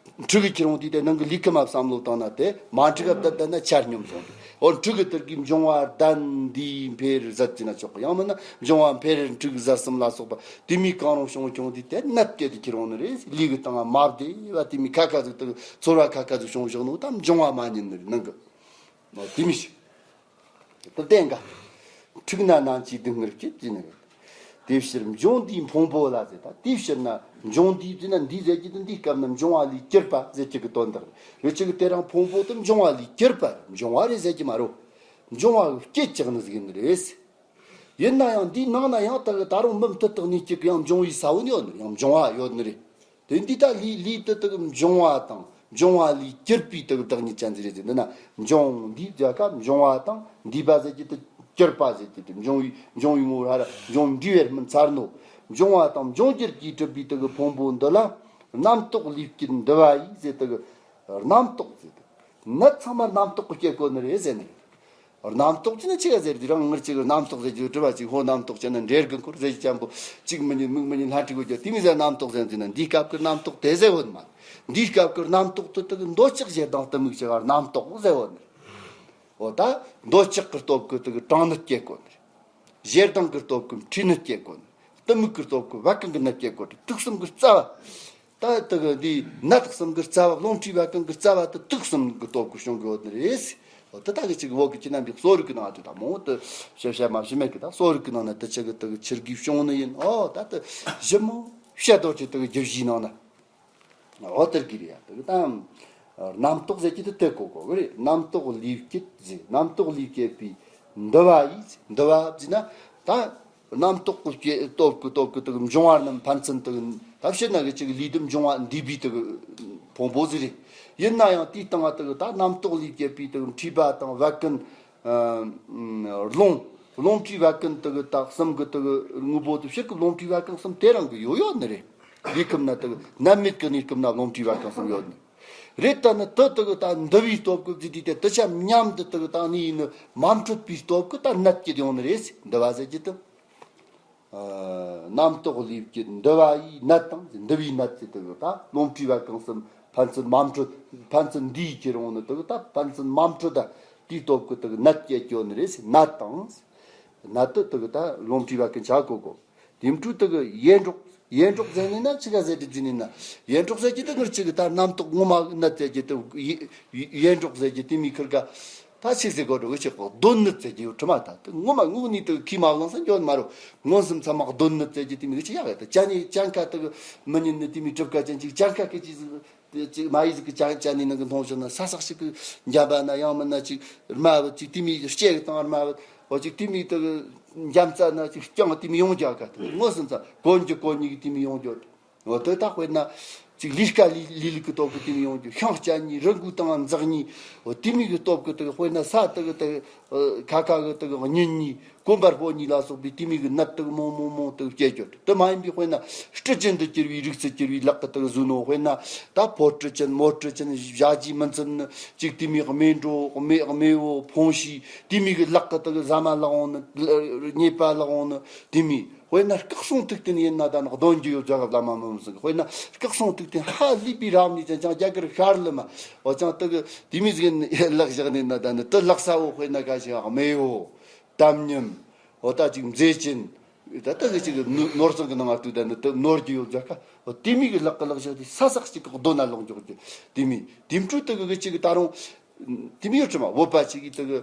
འཁྲུགས་ཀྱི་ཁྱེར་འོང་དུས་དེ་ནང་གི་ལུས་ཁམས་ལ་བསམ་བློ་བཏང་ན་དེ་མ་འཁྲུགས་ག་བསྡད་བསྡད་ན་ཆ་སྙོམས་སོང་། འོ་འཁྲུགས་ཀྱི་དེར་གྱི་འབྱུང་བ་ལྡན་འདས་འཕེལ་ཟད་ཅེ་ན་ཆོག་གི། ཡང་མིན་ན་འབྱུང་བ་འཕེལ་འཁྲུགས་ཟད་གསུམ་ལ་སོགས་པ་དེ་མོ་གང་རུང་བྱུང་བྱུང་དུས་དེ་ནད་སྐྱེད་དེ་ཁྱེར་འོང་ནི་རེད། ལུས་ཀྱི་སྟེང་ང་མ་བདེ་བ་དེ་མོ་ཁ་ཁ་ཟིག་དེ་ཚོར་བ་ཁ་ཁ་ཟིག་བྱུང་བཞག་ནོ་ད་འབྱུང་བ་མ་ཉིད་ནི་རེད། ནང་གི་འོ་དེ་མོ་ཞིག། དེ་བསྟན་ག། འཁྲུགས་ན་ནམ་ཅིག་སྡུག་བསྔལ་སྐྱེད་ཅེ་ནི། དེ་ཕྱིར་འབྱུང་འདས་ཕུང་པོ་ལ་ཟེར། ད་དེ་ཕྱིར་ན་འབྱུང་འདས་ཟེར་ན་འདས་ཟེར་གྱི་དེ་འདིའི་སྐབས་ན་འབྱུང་བ་ལས་གྱུར་པ་ཟེར་གྱི་གི་དོན་དག་རེད། ཅིག་གི་དེ་རང་ཕུང་པོ་དེ་འབྱུང་བ་ལས་གྱུར་པ་རེད། འབྱུང་བ་རེད་ཟེར་གྱི་མ་རེད། འབྱུང་བ་གི་སྐྱེད་ཅེ་ནི་ཟིག་ཡིན་ནི་རེད། ཡིན་ན་ཡང་འདིའི་ནང་ན་ཡང་ད་གི་ད་རུང་མུ་མཐུད་དུ་གནས་ཀྱི་གི་ཡང་འབྱུང་བའི་ས་བོན་ཡོད་ནི། ཡང་འབྱུང་བ་ཡོད་ནི་རེད། དེ་འདི་ལྟ་ལུས་ལུས་དེ་དག་འབྱུང་བ་དང་འབྱུང་བ་ལས་གྱུར་པའི་དེ་དག་བདག་ཉིད་ཅན་ཟེར་རེད་ཟེར། འདི་ན་འབྱུང་འདས་བརྒྱ་ཀ་འབྱུང་བ་དང་འདས་པ་ཟེར་གྱི་དེ་གྱུར་པ་ཟེར་གྱི་དེ་འབྱུང་བའི་འབྱུང་བའི་ངོ་བོ་ཧ་ར་འབྱུང་འདས་པའི་སྨིན་ཚར་ནོ། འབྱུང་བ་དང་འབྱུང་འགྱུར་གྱིས་གྲུབ་པའི་དེ་གི་ཕུང་པོ་འདི་ལ་རྣམ་རྟོག་ལུས་སྐྱེད་འདུ་བ་ཡིས་ཟེར། དེ་གི་རྣམ་རྟོག་ཟེར་དེ་ནད་ཚང་མ་རྣམ་རྟོག་གི་སྐྱེ་དགོས་ནི་རེད་ཟེར་ནི་རེད། རྣམ་རྟོག་ཅེ་ན་ཆི་ག་ཟེར་དུས་རང་ངར་ཅིག་རྣམ་རྟོག་ཟེར་རྒྱུ་དྲི་བ་ཅིག་ཧོ་རྣམ་རྟོག་ཅེ་ན་འདྲེ་རྒན་འཁོར་ཟེར་རྒྱུ་ཅན་པོ་ཅིག་མི་ཉན་མིག་མི་ཉན་ལྷ་འཁྲིག་གོ་རྒྱུ་དེ་མི་ཟེར། རྣམ་རྟོག་ཟེར་དུས་ན་འདིའི་སྐབས་ཀྱི་རྣམ་རྟོག་དེ་ཟེར་ཡོད་མ། འདིའི་སྐབས་ཀྱི་རྣམ་རྟོག་དེ་དག་འདོད་ཆགས་ཞེ་སྡང་གཏི་མུག་ཅེ་ག་རྣམ་རྟོག་ཟེར་ཡོད་ནི། འོ་ད་འདོད་ཆགས་ཀྱི་སྟོབས་ཀྱིས་དེ་གི་གྲང་ནད་སྐྱེ་དགོས་ནི། ཞེ་སྡང་གི་སྟོབས་ཀྱིས་མཁྲིས་ནད་སྐྱེ་དགོས་ནི། གཏི་མུག་གི་སྟོབས་ཀྱིས་བད་ཀན་གྱི་ནད་སྐྱེ་དགོས་ནི། དུག་གསུམ་གྱི་རྩ་བ། ད་དེ་གི་འདི་ནད་གསུམ་གྱི་རྩ་བ་རླུང་མཁྲིས་བད་ཀན་གྱི་རྩ་བ་དེ་དུག་གསུམ་གྱི་སྟོབས་ཀྱིས་བྱུང་གི་ཡོད་ནི་རེད། འོ་དེ་ད་གི་ཅིག་བོད་ཀྱི་ཕྱི་ནང་གི་གསོ་རིག་གི་ནང་དུ་ད་མང་བོ་དེ་བཤད་བཤད་མ་བཤད་མེད་གི། ད་གསོ་རིག་གི་ནང་ན་དེ་ཆི་གི་དེ་གི་ཆི་གིས་བྱུང་ནི་ཡིན། འོ་ད་དེ་ཞིབ་མོ་བཤད་དོ་ཅིག་དེ་གི་རྒྱུད་བཞིའི་ནང་ན། འོ་དེར་གི་རེད་ཡ། དེ་གི་ད་རྣམ་རྟོག་ཟེར་གྱི་དེ་དེ་གོ་གོ་གི་རེད། རྣམ་རྟོག་ལུས་སྐྱེད་ཟེར། རྣམ་རྟོག་ལུས་སྐྱེད་པའི་འདུ་བ་ཡིས། འདུ་བ་ཟེར་ན་ད་རྣམ་རྟོག་གི་སྐྱེ་སྟོབས་ཀྱིས་སྟོབས་ཀྱིས་དེ་གི་འབྱུང་བ་རྣམས་ཕན་ཚུན་དེ་གི་ད་ཕྱིར་ན་གི་ཅིག་ལུས་དེ་འབྱུང་བ་འདས་པའི་དེ་གི་ཕུང་པོ་ཟིག་རེད། ཡིན་ན་ཡང་དེའི་སྟེང་ང་དེ་གི་ད་རྣམ་རྟོག་ལུས་སྐྱེད་པའི་དེ་གི་མཁྲིས་པ་དང་བད་ཀན། ཨ་རླུང་། རླུང་མཁྲིས་བད་ཀན་དེ་གི་ད་གསུམ་གི་དེ་གི་དངོས་པོ་དེ་ཕྱིར་གི་རླུང་མཁྲིས་བད་ཀན་གསུམ་དེ་རང་གི་ཡོད་ཡོད་ནི་རེད། ལུས་ཁམས་ན་དེ་གི་ནད་མེད་གི་གནས་སྐབས་ན་རླུང་མཁྲིས་བད་ཀན་གསུམ་ཡོད་ནི་རེད། ད་ནི་དེ་དེ་གི་ད་འདུ་བའི་སྟོབས་ཀྱིས་བརྫིས་དུས་དེ་དེ་ཆ་མཉམ་དུ་དེ་གི་ད་ནི་ཡིན་ནི་མ་འཕྲོད་པའི་སྟོབས་ཀྱིས་ད་ནད་སྐྱེད་ཡོང་ནི་རེད། འདུ་བ་ཟེར་གྱི་དེ། ཨ་རྣམ་རྟོག་ལུས་སྐྱེད་འདུ་བ་ཡིས་ནད་དང་། འདུ་བའི་ནད་ཟེར་དེ་གི་ད་རླུང་མཁྲིས་བད་ཀན་གསུམ་ཕན་ཚུན་མ་འཕྲོད། ཕན་ཚུན་འདུས་ཀྱི་རུང་ནི་དེ་གི་ད་ཕན་ཚུན་མ་འཕྲོད་ད་དེའི་སྟོབས་ཀྱིས་དེ་གི་ནད་སྐྱེད་ཡོང་ནི་རེད། ནད་དང་། ནད་དེ་དེ་གི་ད་རླུང་མཁྲིས་བད་ཀན་ཆ་གོ་གོ། དེ་འཕྲོ་དེ་གི་ཡེ་འདྲོག། ཡེ་འདྲོག་ཟེར་ནི་ན་ཆི་ག་ཟེར་དེ་ཟེར་ནི་ན། ཡེ་འདྲོག་ཟེར་གྱི་དེ་ངར་ཅིག་གི་ད་རྣམ་རྟོག་ངོ་མ་ནད་ཟེར་གྱི་དེ་ཡེ་ཡེ་འདྲོག་ཟེར་གྱི་དེ་མོ་ཁིར་ག། ད་ཆི་ཟེར་གོ་འགྲོ་གི་ཆི་གོ་གདོན་ནད་ཟེར་གྱི་ཡོད་དྲི་མ། ད་དེ་ངོ་མ་དངོས་གནས་དེ་ཁས་མ་བླངས་ས་འཇོན་མ་རུ། མངོན་སུམ་ཚང་མ་གདོན་ནད་ཟེར་གྱི་དེ་མོ་གི་ཆི་ཡག་གི། ད་ཅ་ནི་ཅན་ཁ་དེ་གི་མི་ཉན་ནི་དེ་མོ་གྲུབ་ཁ་ཅན་ཅིག་ཅན་ཁ་གི་ཅིག་ཟིག་དེ་ཅིག་མ་ཡི་ཟིག་གི་ཅན་ཅན་ནི་ནང་གི་མཐོང་བྱུང་ན་ས་སག་ཞིག་གི་འཇམ་པ་ན་ཡང་མིན་ན་ཅིག་རྨ་བུ་ཅིག་དེ་མོ་ལྕེ་གི་སྟེང་རྨ་བུ་འོ་ཅིག་དེ་མོ་དེ་གི་འཇམ་རྩ་ན་ཅིག་རྐྱང་དེ་མོ་ཡོང་རྒྱུ་ག། དེ་མངོན་སུམ་ཚང་གོན་རྒྱུ་གོན་ནི་གི་དེ་མོ་ཡོང་རྒྱུ། འོ་དེ་ད་དཔེར་ན་ཅིག་ལུས་ཀ་ལུས་ལུས་ལུགས་ཀྱི་སྟོབས་ཀྱིས་དེ་མོ་ཡོང་རྒྱུ། ཤིང་རྐྱལ་ནི་རི་མགོའི་སྟེང་འཛེགས་ནི་འོ་དེ་མོ་གི་སྟོབས་ཀྱིས་དེ་དཔེར་ན་ས་དེ་གི་དེ་ཁ་ཁ་གི་དེ་གི་གཉིད་ནི་གོམ་པ་སྤོ་ནི་ལ་སོགས་པའི་དེ་མོ་གི་ནད་དེ་མང་མང་མང་དེ་སྐྱེ་རྒྱུ། དེ་མ་ཡིན་པའི་དཔེར་ན་སྤྲི་ཅན་དུ་གྱུར་བའི་རིགས་སུ་གྱུར་བའི་ལག་གི་དེ་གི་བཟོས་ནོ། དཔེར་ན་ད་ཕོ་སྤྲི་ཅན་མོ་སྤྲི་ཅན་བཞའ་རྒྱུ་མི་འཛིན་ནི་ཅིག་དེ་མོ་གི་རྨེན་སྒྲོ་རྨེན་རྨེན་བོ་འཕོངས་ཤིག་དེ་མོ་གི་ལག་གི་དེ་གི་ཟ་མ་ལག་འོང་ནི་རྙེད་པ་ལག་འོང་ནི་དེ་མོ། དཔེར་ན་སྐུ་གསུང་ཐུགས་རྟེན་ཡིན་ན་ད་ནི་གདོན་གྱི་ཡོད་རྒྱ་གར་བླ་མ་མི་མི་སྲིད། དཔེར་ན་སྐུ་གསུང་ཐུགས་རྟེན་ཧ་ལས་པའི་རབ་གནས་ཅན་ཅང་རྒྱ་གར་ཤར་ལི་མ་འོ་ཅང་དེ་གི་དེ་མོ་ཟིག་ལག་བཞག་ནས་ན་ད་ནི་དེ་ལག་ས་བོ་དཔེར་ན་ག་ཞིག་རྨེའུ་དམ་ཉམས་འོ་ད་ཅིག་མཛེ་ཅན་ད་དེ་གི་ཅིག་ནོར་བཟང་གི་ནང་ང་དུ་ད་ནི་དེ་ནོར་གྱི་ཡོད་རྒྱ་གར་འོ་དེ་མོ་གི་ལག་གི་ལག་བཞག་དེ་ས་སག་ཅིག་གི་གདོན་ན་ལོག་འཇོག་རྒྱུ་དེ་མོ་དེ་འཕྲོ་དེ་གི་ཅིག་ད་རུང་། དེ་མོ་ཡོད་དྲི་མ་བོད་པ་ཅིག་གིས་དེ་གི་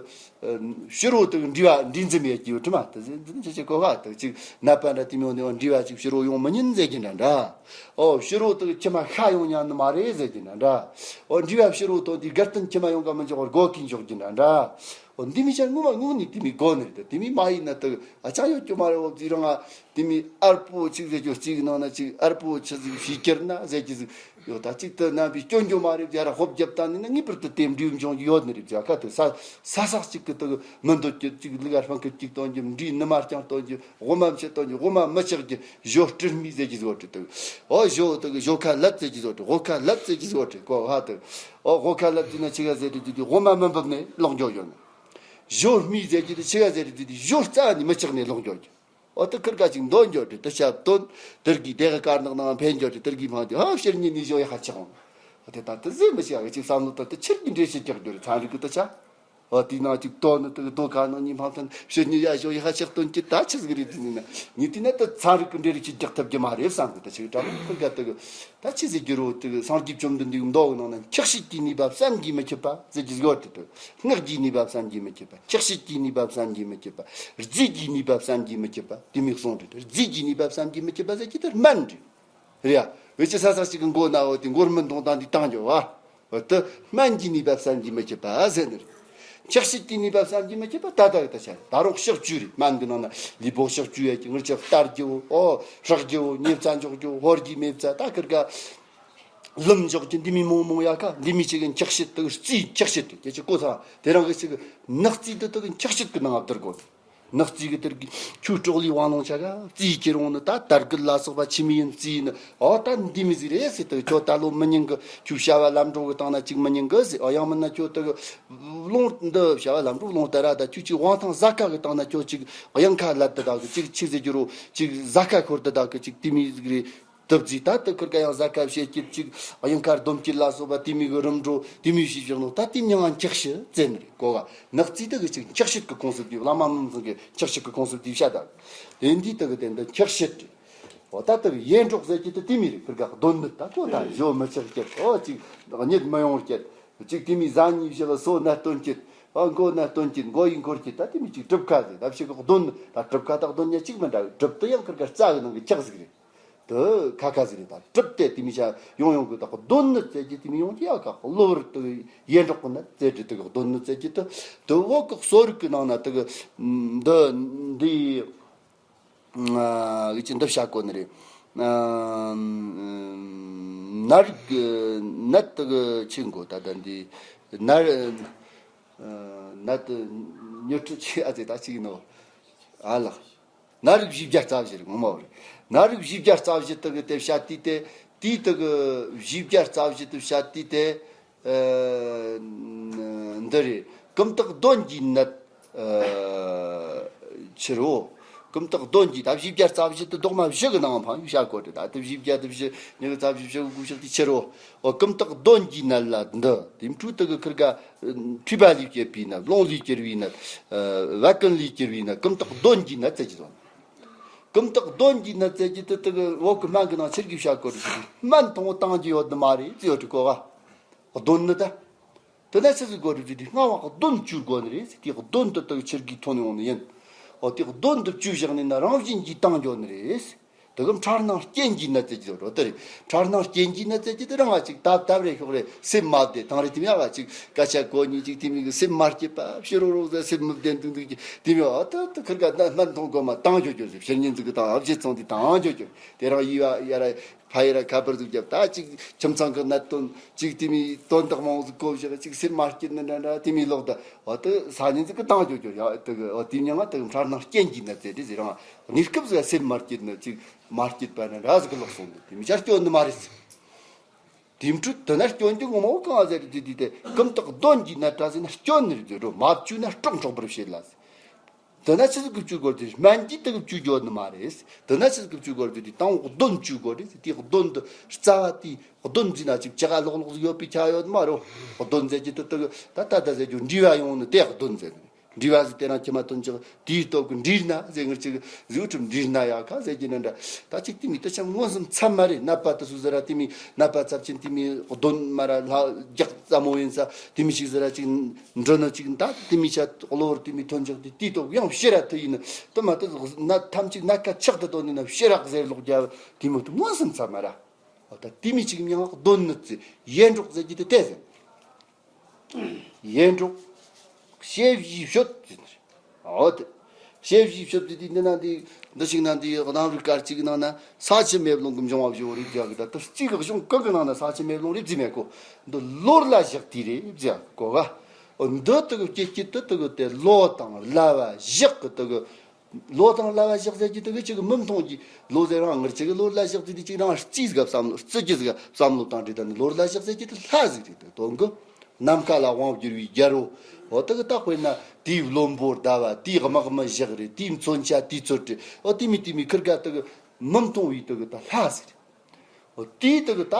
ཕྱི་རོ་དེ་གི་མཁྲིས་པ་མཁྲིས་འཛིན་ཡོད་ཀྱི་ཡོད་དྲི་མ་དེ་ཟེར་འདི་ནི་ཅི་ཅི་གོ་ག་དེ་ཅིག་ནད་པ་འདྲ་དེ་མོ་ནི་མཁྲིས་པ་ཅིག་ཕྱི་རོ་ཡོང་མི་ཉན་ཟེར་གྱི་འདྲ་འདྲ། ཨོ་ཕྱི་རོ་དེ་གི་མཆི་མ་ཤ་ཡོང་ཉན་ནི་མ་རེད་ཟེར་གྱི་འདྲ་འདྲ། ཨོ་མཁྲིས་པ་ཕྱི་རོ་དོན་དེ་དགའ་སྟོན་མཆི་མ་ཡོང་ག་མི་འཇོག་པར་སྒོ་ཀུན་འཇོག་གྱི་འདྲ་འདྲ། འདི་མི་ཅན་ངོ་མ་དངོས་གནས་དེ་མི་དགོས་ནི་རེད། དེ་མི་མ་ཡིན་ན་དེ་ཨ་ཅག་ཡོད་རྒྱུ་མ་རེད། འོ་དེ་རང་ང་དེ་མི་ཨར་པོ་ཅིག་ཟེར་རྒྱུ་གཅིག་ནང་ན་ཅིག་ཨར་པོ་ཆི་ཟིག་ཕྱི་ཁྱེར་ན་ཟེར་རྒྱུ་ཟིག་ཡོད། ད་ཅིག་དེ་རྣམ་པའི་སྐྱོན་རྒྱུ་མ་རེད། ཡ་ར་ཧོབ་རྒྱབ་བཏང་ནི་ན་ངེས་པར་དུ་དེ་འབྲས་བུ་འབྱུང་རྒྱུ་ཡོད་ནི་རེད། ཡ་ཁ་དེ་ས་ས་སག་ཅིག་གི་དེ་མི་འདོད་རྒྱུ་ཅིག་ལུག་ཨར་ཕང་གི་ཅིག་གཏོང་རྒྱུ། འབྲས་ནུ་མ་རྐྱང་གཏོང་རྒྱུ། འོ་མ་མཆེད་གཏོང་རྒྱུ། འོ་མ་མི་ཆགས་རྒྱུ། ཞོ་སྤྲི་སྨིས་ཟེར་གྱི་བཟོ་སྤྲི་དེ། འོ་ཞོ་དེ་ཞོ་ཁ་ལད་ཟེར་གྱི་བཟོ་སྤྲི། འོ་ཁ་ལད་ཟེར་གྱི་བཟོ་སྤྲི་གོ་ཧ་དེ། ཨོ་སྒོ་ཁ་ལ་བརྩིས་ན་ཆི་ག་ཟེར་དུས་དེ་དུས་སྒོ་མ་མི་འབབ་ནས་ལོག་འགྱོ་ཡོད་ན། ཞོ་སྨིས་ཟེར་གྱི་དུས་ཆི་ག་ཟེར་དུས་དེ་ཞོ་རྩ་ནས་མི་ཆགས་ནས་ལོག་འགྱོ་རྒྱུ། ཨོ་དེ་ཁིར་ག་ཅིག་འདོན་འགྱོ་དུས་དེ་ཆབ་སྟོན་དེར་གི་དེ་ག་དཀར་ནག་ནང་འཕེན་འགྱོ་དུས་དེར་གི་འཕང་དུས་ཧ་ཕྱིར་ཉིན་ནས་ཞོ་ཡ་ཧ་ཆགས་འོང་། ཨོ་དེ་ད་དེ་ཟེར་མི་ཤེས་ག་ཅིག་བསམ་བློ་དེ་དེ་ཕྱིར་གྱི་འགྲེལ་བཤད་རྒྱག་རྒྱུ་རེད། ཚན་རིག་གི་དེ་ཆ། ཨོ་དེའི་ནང་གཅིག་དོན་ནི་དེ་གི་རྡོ་ཁ་ནང་གཉིས་འཕངས་ཐོན་ཕྱི་ཉིན་ཡ་ཞོ་ཡི་ཧ་ཆག་སྟོན་གྱི་ད་ཆི་ཟིག་རེད་དེ་ནི་ན་ཉིན་དེ་ན་ད་ཚན་རིག་གི་འབྲེལ་རིགས་ཀྱི་རྒྱག་ཐབས་ཀྱི་མ་རེད་བསམ་གི། ད་ཆི་གི་དྲ་ཁོ་ག་དེ་གི་ད་ཆི་ཟིག་གི་རོ་དེ་གི་སངས་རྒྱས་བཅོམ་ལྡན་འདས་མདོ་གི་ནང་ན་འཁྱགས་ཤིང་གི་ནུས་པ་བསམ་གྱིས་མི་ཁྱབ་པ་ཟེར་གྱི་ཟིག་ཡོད་དེ། དེ་སྔགས་ཀྱི་ནུས་པ་བསམ་གྱིས་མི་ཁྱབ་པ། འཁྱགས་ཤིང་གི་ནུས་པ་བསམ་གྱིས་མི་ཁྱབ་པ། རྫས་ཀྱི་ནུས་པ་བསམ་གྱིས་མི་ཁྱབ་པ་དེ་མིག་སོང་རེད། རྫས་ཀྱི་ནུས་པ་བསམ་གྱིས་མི་ཁྱབ་པ་ཟེར་གྱི་དེ་སྨན་རེད། རེད་ཡ། འོ་ཅི་ས་ས་ཞིག་གི་མགོ་ན་འོ་དེ་མགོར་མི་འདོང་དང་འདི་བཏང་རྒྱུ་བ། འོ་དེ་སྨན་གྱི་ནུས་པ་བསམ་གྱིས་མི་ཁྱབ་པ་ཟེར་ནི་རེད། འཁྱགས་ཤིང་གི་ནུས་པ་བསམ་གྱིས་མི་ཁྱབ་པ་ད་ལྟ་གི་ད་ཆ་ད་རུང་གཤག་བཅོས་རེད། སྨན་གི་ནང་ན་ལུས་པོ་གཤག་བཅོས་ཡ་གི་ངར་ཆ་གཏར་རྒྱུ་བོ། ཨོ་སྲེག་རྒྱུ་བོ། མྱེ་བཙའ་འཇོག་རྒྱུ་བོ། ཧོར་གྱི་མེ་བཙའ་ད་ཁིར་ག་ལུམ་འཇོག་རྒྱུ་འདི་མི་མང་མང་ཡ་ཁ་འདི་མི་ཅིག་གི་འཁྱགས་ཤིང་དེ་རྩིས་འཁྱགས་ཤིང་དེ་ཁྱེད་ཀྱི་གོ་ས་དེ་རང་གི་ཅིག་ནག་རྩིས་དེ་དེ་གི་འཁྱགས་ཤིང་གི་ནང་ང་བསྡུར་དགོས། ནག་རྩིས་ཀྱི་དེར་གི་ཁྱོད་སྲོག་ལུས་དབང་ལོང་ཆ་ག་རྩིས་ཀྱི་རུང་ནི་ད་དར་གུད་ལ་སོགས་པ་ཆི་མི་ཡིན་རྩིས་ནི། ཨོ་ད་འདི་མི་ཟིག་རེད་ཟེར་དུ་ཁྱོད་ད་ལོ་མི་ཉིན་གི་ཁྱོད་བྱ་བ་ལམ་འགྲོ་གི་བཏང་ན་ཅིག་མི་ཉིན་གི་ཟེར། ཨོ་ཡང་མིན་ན་ཁྱོད་དེ་གི་རླུང་འདི་བྱ་བ་ལམ་འགྲོ་རླུང་དེ་ར་ད་ཁྱོད་ཅིག་དབང་ཐང་ཟ་ཁ་གི་བཏང་ན་ཁྱོད་ཅིག་གཡང་ཁ་ལད་དེ་ད་གི་ཅིག་ཅིག་ཟེར་རྒྱུ་རུ་ཅིག་ཟ་ཁ་ཁོར་དེ་ད་གི་ཅིག་དེ་མི་ཟིག་རེད། དུབ་རྩིས་ད་དུ་ཁུར་ཀ་ཡང་ཟ་ཁ་བྱེད་ཀྱི་ཅིག་གཡང་ཁ་སྡོམ་གྱི་ལ་སོགས་པ་དེ་མི་གི་རིམ་གྲོ་དེ་མི་ཞིག་བཞག་ནོ་ད་དེ་མྱང་ང་འཁྱགས་ཤི་བཙན་རེད་གོ་ག། ནག་རྩིས་དུ་གི་ཅིག་འཁྱགས་ཤི་གི་ཁོངས་སུ་བསྡུས། བླ་མ་མིན་ཚང་གི་འཁྱགས་ཤི་གི་ཁོངས་སུ་བསྡུས་བྱ་ད། དེ་འདི་དུ་གི་དེ་འདི་འཁྱགས་ཤི་རེད། འོ་ད་དུ་གི་ཡེ་འབྲོག་ཟེར་གྱི་དུ་དེ་མི་རེད། ཁུར་ཀ་གདོན་ནི་ད་ཁོ་ད་ཞོ་མི་ཆགས་ཀྱི། འོ་ཅིག་གཉིད་མི་ཡོང་ཀྱི། ཅིག་དེ་མི་ཟ་ཉི་བཞི་ལ་སོ་ན་སྟོན་གྱི། ཨ་མགོ་ན་སྟོན་གྱི། མགོ་ཡི་འཁོར་གྱི། ད་དེ་མི་ཅིག་གྲུབ་ཁ་ཟེར། ད་ཕྱི་གི་གདོན་ནི་ད་གྲུབ་ཁ་ད་གདོན་ཉ་གཅིག་མི་འདྲ་བའི་གྲུབ་དུ་ཡང་ཁུར་ཀ་རྩ་གི་ནང་གི་འཁྱགས་ཟིག་རེད། དུ་ཁ་ཁ་ཟིག་རེད། ད་གྲུབ་སྟེ་དེ་མི་ཤ་ཡོང་ཡོང་གི་ད་གདོན་ནི་བཙལ་གྱི་དེ་མི་ཡོང་གི་ཡ་ཁ་གློ་བུར་དུ་ཡེ་འབྲོག་གི་ན་བཙལ་གྱི་དུ་གདོན་ནི་བཙལ་གྱི་དུ་དུ་འོག་གི་གསོ་རིག་གི་ནང་ན་དུ་གི་འདི་འདི་གི་ཅི་འདི་བྱ་གོ་ནི་རེད། ནར་ནད་དུ་གི་ཆི་འགོ་ད་ད་འདི་ནར་ནད་དུ་ཉོ་ཁྲི་ཆི་ཨ་ཙི་ད་ཅི་ཡིན་ནོ་ཨ་ལགས། ནད་རིགས་བཞི་བརྒྱ་རྩ་བཞི་རེད་ངོ་མ་བ་རེད། ནད་རིགས་བཞི་བརྒྱ་རྩ་བཞི་དག་གི་དེ་བཤད་དུས་དེ་དེའི་དག་གི་བཞི་བརྒྱ་རྩ་བཞི་དུ་བཤད་དུས་དེ་ཨ་འདི་རེད། ཀུན་བརྟགས་གདོན་གྱི་ནད་ཨ་ཕྱིར་རོ། ཀུན་བརྟགས་གདོན་གྱི་ད་བཞི་བརྒྱ་རྩ་བཞི་དུ་རྡོག་མ་བཞི་གི་ནང་འཕང་བཞག་གོ་དེ་ད་དེ་བཞི་བརྒྱ་དེ་བཞི་ཉི་གི་རྩ་བཞི་བཞི་གི་དགུ་བཞག་དེ་ཕྱིར་རོ། ཨོ་ཀུན་བརྟགས་གདོན་གྱི་ནད་ལ་འདི་དེ་འཕྲུལ་དག་གི་ཁུར་ག་མཁྲིས་པ་ལས་སྐྱེས་པའི་ནད། རླུང་ལས་སྐྱེས་པའི་ནད། ཨ་བད་ཀན་ལས་སྐྱེས་པའི་ནད། ཀུན་བརྟགས་གདོན་གྱི་ནད་ཟེར་གྱི་སོང་། ཀུན་བརྟགས་གདོན་གྱི་ནད་ཟེར་གྱི་དེ་དེ་གི་འོག་གི་སྨན་གི་ནང་ཆེར་གྱི་བཤད་གོ་རེད། སྨན་ཐུང་བོ་བཏང་རྒྱུ་ཡོད་ནི་མ་རེད་ཟེར་ཡོད་རེད་གོ་ག། གདོན་ནི་ད། དེ་ན་ཆི་ཟིག་དགོས་རེད་ཟེར་དུས་སྔ་བ་གདོན་བཅོས་དགོས་ནི་རེད། དེ་གདོན་དེ་དེ་ཆེར་གྱི་ཐོན་ཡོང་ནི་ཡིན། འོ་དེ་གདོན་དེ་བཅོས་བཞག་ནི་ན་རང་བཞིན་གྱིས་བཏང་རྒྱུ་ནི་རེད། དེ་གི་འཕྲལ་སྣང་རྐྱེན་གྱིས་ནད་ཟེར་གྱི་རོ་དེ་རེད། འཕྲལ་སྣང་རྐྱེན་གྱིས་ནད་ཟེར་གྱི་དེ་རང་ང་ཅིག་ད་ད་རེ་ཤོག་རེ་སེམས་མ་བདེ་དང་རེ་དེ་མི་ཡག་ག་ཅིག་སྐད་ཆ་གོ་ཉིན་ཅིག་དེ་མི་གི་སེམས་མ་སྐྱིད་པ་ཕྱི་རོ་རོ་ཟེར་སེམས་མི་བདེ་འདུག་འདུག་ཅིག་དེ་མི་ཨ་ད་ད་ཁིར་ག་ད་སྨན་ཐུང་གོ་མ་བཏང་རྒྱུ་རྒྱུ་ཟེར་ཕྱིར་ཉིན་ཟིག་གི་དང་ཨ་བྱེད་ཚོང་དེ་བཏང་རྒྱུ་རྒྱུ་དེ་རང་ཡི་བ་ཡ་ར་ཕ་ཡི་ར་ཁ་པར་ཟིག་རྒྱབ་ད་ཅིག་ཁྱིམ་ཚང་གི་གནད་དོན་ཅིག་དེ་མི་དོན་དག་མང་ཟིག་གོ་བཞག་ཅིག་སེམས་མ་སྐྱིད་ནི་འདྲ་འདྲ་དེ་མི་ལོག་ད་ཨ་ད་ས་ཉིན་ཟིག་གི་བཏང་རྒྱུ་རྒྱུ་ཡ་ད་གི་ཨ་དེ་མྱང་ང་ད་གི་འཕྲལ་སྣང་རྐྱེན་གྱིས་ནད་ཟེར་དེ་ཟེར་རང་གནས་སྐབས་ཟིག་སེམས་མ་སྐྱིད་ནི་ཅིག་མ་སྐྱིད་པ་ནི་འདྲ་ཟིག་གི་ལོག་སོང་ནི་དེ་མི་ཆ་སྐྱོན་ནི་མ་རེད་ཟེར། དེ་འཕྲོས་དེ་ན་སྐྱོན་གྱི་ངོ་མ་བོ་གང་ཟེར་དུས་དེ་དེ་ཀུན་བརྟགས་གདོན་གྱི་ནད་འདྲ་ཟེར་ན་སྐྱོན་ནི་རེད་ཟེར་རོ། མ་བཅོས་ན་སྲོག་འཕྲོག་པར་བྱེད་ལ་ཟེར། དེ་ན་ཆི་ཟིག་གི་བཅོས་དགོས་ཟེར་སྨན་གྱིས་དེ་གི་བཅོས་དགོས་ནི་མ་རེད། དེ་ན་ཆི་ཟིག་གི་བཅོས་དགོས་ཟེར་དུས་དང་པོ་གདོན་བཅོས་དགོས་རེད་ཟེར། དེ་གདོན་དུ་རྩ་བ་དེ་གདོན་ཟེར་ན་ཅིག་ཅི་ག་ལོག་ལོག་ཟིག་ཡོད་པའི་ཆ་ཡོད་མ་རོ། གདོན་ཟེར་གྱི་དེ་དེ་གི་ད་ད་ད་ཟེར་རྒྱུ་འདྲིས་པ་ཡོང་ནི་དེ་གདོན་ཟེར་ནི། འདྲིས་པ་ཟིག་དེ་རང་ཁྱིམ་མ་དོན་ཅིག་དེའི་སྟོབས་ཀྱིས་འདྲིས་ན་ཟེར་ངར་ཅིག་ཟིག་ཁྲིམས་འདྲིས་ན་ཡག་ག་ཟེར་གྱི་ནི་འདྲ། ད་ཅིག་དེ་མི་དེ་ཆ་མངོན་སུམ་ཚབ་མ་རེད། ནད་པ་དེ་སུ་ཟེར་ར་དེ་མི་ནད་པ་ཚབས་ཆེན་དེ་མི་གདོན་མ་ར་ལྷ་རྒྱག་ཙམ་མོ་ཡིན་ས་དེ་མི་ཞིག་ཟེར་ར་ཅིག་འདྲི་ནི་ཅིག་ད་དེ་མི་ཆ་གློ་བུར་དེ་མི་ཐོན་ཅིག་དེ་དེའི་སྟོབས་ཡང་ཤེས་ར་དེ་ཡིན་ནི་དེ་མ་དེ་ན་ཐམས་ཅད་ན་ཁ་ཆག་ཏུ་དོན་ནི་ན་ཤེས་ར་ཟེར་ལོག་རྒྱ་དེ་མོ་དེ་མངོན་སུམ་ཚབ་མ་ར། ད་དེ་མི་ཅིག་མྱང་གདོན་ནི་ཟེར་ཡེ་འབྲོག་ཟེར་གྱི་དེ་དེ་ཟེར། ཡེ་འབྲོག་དཔྱད་གཞི་ཤོད་ཟེར་ནི་རེད། འོ་དེ། དཔྱད་གཞི་ཤོད་དེ་དེ་འདི་ན་འདི་འདི་ཞིག་ན་འདི་གནམ་རིག་སྐར་གཅིག་གི་ནང་ན་ས་ཆུ་མེ་རླུང་གི་འབྱུང་བ་བཞི་བོ་རེད་ཟེར་གི། ད་ལྟ་རྩིས་ཀྱི་གཞུང་གང་གི་ནང་ན་ས་ཆུ་མེ་རླུང་རེད་ཟེར་མེད་གོ། འདི་ལོ་ར་བཞག་དུས་རེད་ཟེར་གོ་ག། འོ་འདི་དེ་གི་སྐྱེ་སྐྱེ་དེ་དེ་གི་དེ་ལོ་དང་ར་བ་བཞག་གི་དེ་གི། ལོ་དང་ར་བ་བཞག་ཟེར་གྱི་དེ་གི་ཅིག་མི་མཐོང་གི། ལོ་ཟེར་རང་ངར་ཅིག་གི་ལོ་ར་བཞག་དུས་དེ་ཅིག་རང་རྩིས་ཟིག་བསམ་བློ་རྩི་རྒྱུ་ཟིག་བསམ་བློ་བཏང་དུས། ད་ནི་ལོ་ར་བཞག་ཟེར་གྱི་དེ་ལྷ་ཟིག་རེད། དེ་དོན་གི། ནམ་མཁའ་ལ་དབང་བསྒྱུར་བའི་རྒྱལ་པོ། འོ་དེ་གི་ད་དཔེར་ན་དེའི་བློན་པོ་ཟླ་བ། དེའི་དམག་མི་ཞག་རེད། དེའི་མཚོན་ཆ་དེའི་ཚོད་རེད། འོ་དེ་མི་དེ་མི་ཁིར་ག་དེ་གི་མི་མཐོང་བའི་དེ་གི་ད་ལྷ་ཟིག་རེད། འོ་དེའི་དེ་གི་ད་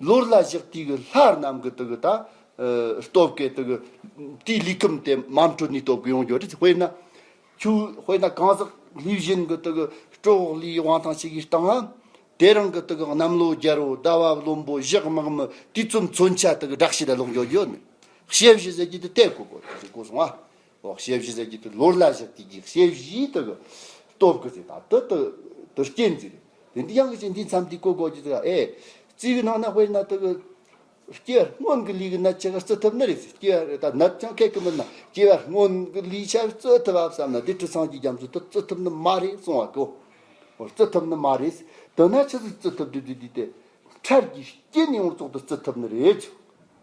ལོ་ར་བཞག་དུས་གི་ལྷ་རྣམས་གི་དེ་གི་ད་ཨ་སྟོབས་ཀྱིས་དེ་གི་དེའི་ལུས་ཁམས་དེ་མ་འཕྲོད་ནས་སྟོབས་ཀྱིས་ཡོང་རྒྱུ་རེད། དཔེར་ན་ཆུ། དཔེར་ན་གང་ཟག་ལུས་གཞན་གི་དེ་གི་སྲོག་ལུས་དབང་ཐང་ཞིག་གི་སྟེང་ང་། དེ་རིང་གི་དེ་གི་གནམ་ལོ་རྒྱལ་པོ། ཟླ་བ་བློན་པོ། ཞག་དམག་མི། དུས་གསུམ་མཚོན་ཆ་དེ་གི་སྦྲགས་བྱས་ད་ལོག་འགྱོ་རྒྱུ་ནི། དཔྱད་གཞི་ཟེར་གྱི་དེ་དེ་གོ་གོ་དེ་གོ་སོང་ཨ། འོ་དཔྱད་གཞི་ཟེར་གྱི་དེ་ལོ་ར་བཞག་དུས་ཀྱི་དཔྱད་གཞི་དེ་གི་སྟོབས་ཀྱིས་ཟེར། ད་དེ་དེ་དེ་རྐྱེན་ཟིག་རེད། དེ་འདི་ཡང་གི་ཅིག་འདི་མཚམས་འདི་གོ་གོ་གི་ཟེར། ཨེ། རྩིས་གི་ནང་ན་དཔེར་ན་དེ་གི་སྐྱེ་བ་སྔོན་གྱི་ལས་ཀྱི་ནད་ཆ་ག་རྩི་ཐུབ་ནི་རེད། སྐྱེ་བ་ད་ནད་ཀྱང་ཁེགས་ཀྱི་མིན་ན། སྐྱེ་བ་སྔོན་གྱི་ལས་ཆ་རྩི་ཐུབ་བ་བསམ་ན། འདི་དྲི་བསང་གི་རྒྱ་མཚོ་དེ་རྩི་ཐུབ་ནི་མ་རེད་གསུང་བ་གོ། འོ་རྩི་ཐུབ་ནི་མ་རེད། དེ་ན་ཆི་ཟིག་རྩི་ཐུབ་དུས་དུས་དུས་དེ། འཕྲལ་གྱི་རྐྱེན་ཡོངས་རྫོགས་དེ་རྩི་ཐུབ་ནི་རེད།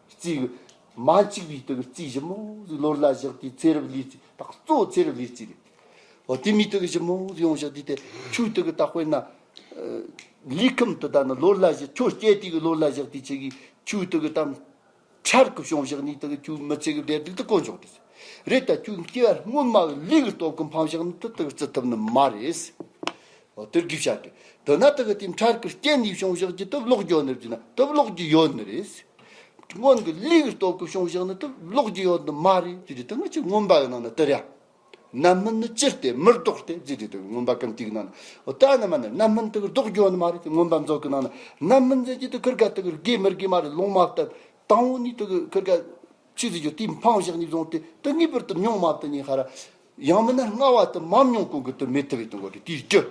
རྩིས་གི་མ་འཆུག་པའི་དེ་གི་རྩིས་ཞིབ་མོ་ཟིག་ལོ་ར་བཞག་དུས་ཚེ་རབས་ལས་རྩིས། ད་གཙོ་བོ་ཚེ་རབས་ལས་རྩིས་རེད། འོ་དེ་མི་དེ་གི་ཞིབ་མོ་ཟིག་ཡོང་བཞག་དུས་དེ་ཆུ་དེ་གི་ད་དཔེར་ན། ལུས་ཁམས་དེ་ད་ནི་ལོ་ར་བཞག་ཁྱོད་སྐྱེ་དུས་གི་ལོ་ར་བཞག་དུས་ཆེ་གི་ཆུ་དེ་གི་ད་འཕྲལ་གི་བྱུང་བཞག་ནི་དེ་གི་ཆུ་མི་ཚེ་གི་བདེ་སྡུག་དེ་གོ་འཇོག་དུས་རེད། ད་ཁྱོད་སྐྱེ་བ་སྔོན་མ་གི་ལས་གི་སྟོབས་གི་འཕངས་བཞག་ནི་དེ་དེ་གི་རྩི་ཐུབ་ནི་མ་རེད། འོ་དེར་གི་བཤད་དེ། དེ་ན་དེ་གི་དེ་འཕྲལ་གི་རྐྱེན་ནི་བྱུང་བཞག་གི་དེ་ལོག་རྒྱུ་ནི་རེད་ན་དེ་ལོག་རྒྱུ་ཡོད་ནི་རེད། སྔོན་གི་ལས་གི་སྟོབས་གི་བྱུང་བཞག་ནི་དེ་ལོག་རྒྱུ་ཡོད་ནི་མ་རེད། དེ་རེད། དེ་ང་ཅིག་མངོན་པ་གི་ནང་ན་དེ་རེད། རྣམ་སྨིན་ནི་ཅི་སྟེ་མི་ལྡོག་སྟེ་ཟེར་དེ་དེ་མངོན་པ་ཀུན་བཏུས་ནང་ན། འོ་ད་ནི་མ་ནི་རྣམ་སྨིན་དེ་གི་ལྡོག་རྒྱུ་ནི་མ་རེད། དེ་མངོན་པ་མཛོད་ཀྱི་ནང་ན་རྣམ་སྨིན་ཟེར་གྱི་དེ་ཁིར་ག་དེ་གི་དགེ་མི་དགེ་མ་རེད། ལོང་མ་བཏབ། དང་པོ་ནི་དེ་གི་ཁིར་ག་ཆི་ཟིག་རྒྱུ་དེ་འཕངས་བཞག་ནས་བཟུང་སྟེ་དེ་ངེས་པར་དུ་མྱོང་མ་བཏུབ་ནས་ཧ་ར། ཡང་མིན་ན་སྔ་བ་དེ་མ་མྱོང་གོང་གི་དེ་མེད་ཐུབ་པའི་དོན་གོ་དེ་དེའི་རྒྱུ།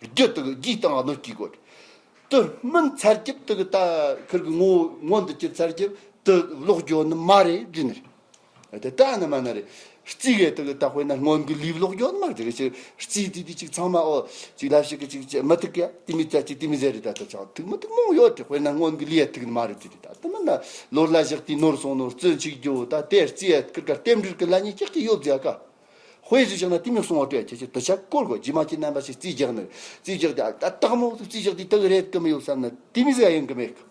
རྒྱུ་དེ་གི་རྒྱུའི་སྟེང་གནོད་སྐྱེལ་གོ་དེ། དེ་སྨིན་ཚར་གྱི་དེ་གི་ད་ཁིར་གི་ངོ་བོ་མངོན་དུ་གྱུར་ཚར་གྱི་དེ་ལོག་རྒྱུ་ནི་མ་རེད་ཟེར་ནི་རེད། དེ་ད་ནི་མ་ནི་རེད། རྩིས་གི་དེ་གི་ད་དཔེར་ན་སྔོན་གི་ལས་ལོག་རྒྱུ་ནི་མ་རེད། དེ་གི་ཅིག་རྩིས་དེ་དེ་ཅིག་ཚང་མ་འོ་ཅིག་ལབ་ཞིག་གི་ཅིག་ཅིག་མི་ཐུག་གི་དེ་མི་ཙ་ཅིག་དེ་མི་ཟེར་རེད། ད་ད་ཅང་ཐུག་མི་ཐུག་མང་ཡོད་དེ། དཔེར་ན་སྔོན་གི་ལས་ཐུག་ནི་མ་རེད། དེ་རེད། ད་དེ་མིན་ན་ལོ་ར་བཞག་དུས་ནོར་སོང་ནོར་རྩི་འཆུག་རྒྱུ། ད་དེ་རྩིས་ཡ་ཁིར་ག་རྟེན་འབྲེལ་གི་ལ་ཉེ་ཀྱག་ཀྱི་ཡོད་ཟེར་ག། དཔེ་ཟིག་བཞག་ན་དེ་མི་སོང་བ་སྤྲོད་ཁྱེད་ཀྱི་དུ་ཆ་སྐོར་གོ་རྗེས་མ་ཁྱེད་རྣམ་པ་ཞིག་རྩིས་རྒྱག་ནི། རྩིས་རྒྱག་དེ་ད་སྟག་མོ་རྩིས་རྒྱག་དེ་དག་རེད་གི་མི་ཡོད་བསམ་ན་དེ་མི་ཟིག་ཡིན་གི་མེད་གི།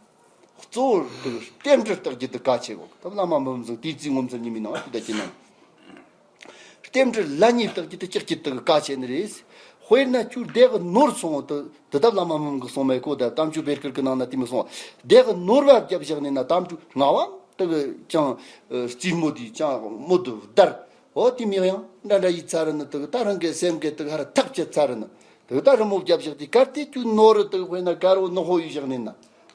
གཙོ་བོ་དེ་རྟེན་འབྲེལ་རྟགས་ཀྱི་དེ་གལ་ཆེ་གོ། ད་བླ་མ་མི་བཟང་དེ་རྩིས་ངོ་མཚར་ཉི་མའི་ནང་དེ་ད་ཅི་ན། རྟེན་འབྲེལ་ལ་ཉེ་རྟགས་ཀྱི་དེ་ལྕགས་ཀྱི་དེ་གལ་ཆེ་ནི་རེད། དཔེར་ན་ཁྱོད་བདེ་གི་ནོར་སོང་དེ་དེ་ད་བླ་མ་མི་བཟང་གི་སོང་མེད་གོ། ད་གཏམ་ཆོས་བེར་ཀིར་གི་ནང་ན་དེ་མི་སོང་། བདེ་གི་ནོར་བ་བརྒྱབ་བཞག་ནས་ན་གཏམ་ཆོས་ང་བ། དེ་གི་ཅང་རྩིས་མོ་དེ་ཅང་མོ་དེ་བདར། འོ་དེ་མི་ཡང་འདྲ་འདྲ་ཡིད་ཚ་རུ་ནི་དེ་གི་ད་རང་གི་སེམས་གི་དེ་གི་ཧ་ར་ཐག་བཅད་ཚ་རུ་ནི། དེ་གི་ད་རི་མོ་བརྒྱབ་བཞག་དེ་གར་དེ་ཁྱོད་ནོར་རུ་དེ་གི་དཔེར་ན་དཀར་བོ་ནག་པོ་ཡིས་བཞག་ནི་ན།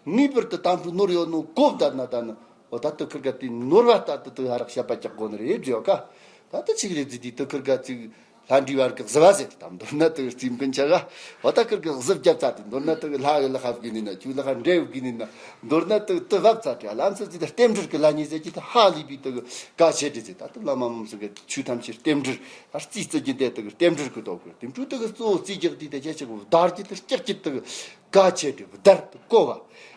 ངེས་པར་དུ་གཏམ་ཆོས་ནོར་ཡོད་ནོ་གོ་བདར་ན་ད་ནི། འོ་ད་དེ་ཁིར་ག་དེ་ནོར་བ་ལྟར་དུ་དེ་གི་ཧ་ར་བཤད་པ་རྒྱག་དགོ་ནི་རེད་བརྗོད་ག། ད་དེ་ཆིག་རེད་ཟེར་དེ་དེ་ཁིར་ག་ཅིག་ལྷ་འདྲེ་བར་གི་གཟི་བ་ཟེར་དེ་དང་མདོར་ན་དེ་རྩིས་མཁན་ཆ་ག། འོ་ད་ཁིར་གི་གཟི་བརྒྱབ་ཚར་དེ་མདོར་ན་དེ་གི་ལྷ་གི་ལྷ་ཁ་བགོས་ནི་ན་ཁྱོད་ལྷ་ཁ་འདྲེ་བགོས་ནི་ན། མདོར་ན་དེ་དེ་བབ་ཚར་དེ་ལམ་སེལ་ཟེར་དེ་རྟེན་འབྲེལ་གི་ལ་ཉེ་ཟེར་གྱི་དེ་ཧ་ལས་པའི་དེ་གི་གལ་ཆེ་དེ་ཟེར། ད་དེ་བླ་མ་མི་བཟང་གི་ཆོས་ཐམས་ཅད་རྟེན་འབྲེལ། ཨ་རྩིས་རྩི་རྒྱུ་དེ་དེ་གི་རྟེན་འབྲེལ་གི་དོག་གི་དེ་འཕྲུལ་དེ་གི་གཙོ་བོ་རྩིས་རྒྱག་དེ་དེ་ཁྱེད་ཅག་གི་བདར་རྒྱུ་དེ་སྐྱག་རྒྱུ་དེ་གི་གལ་ཆེ་དེ་བདར་དེ་གོ་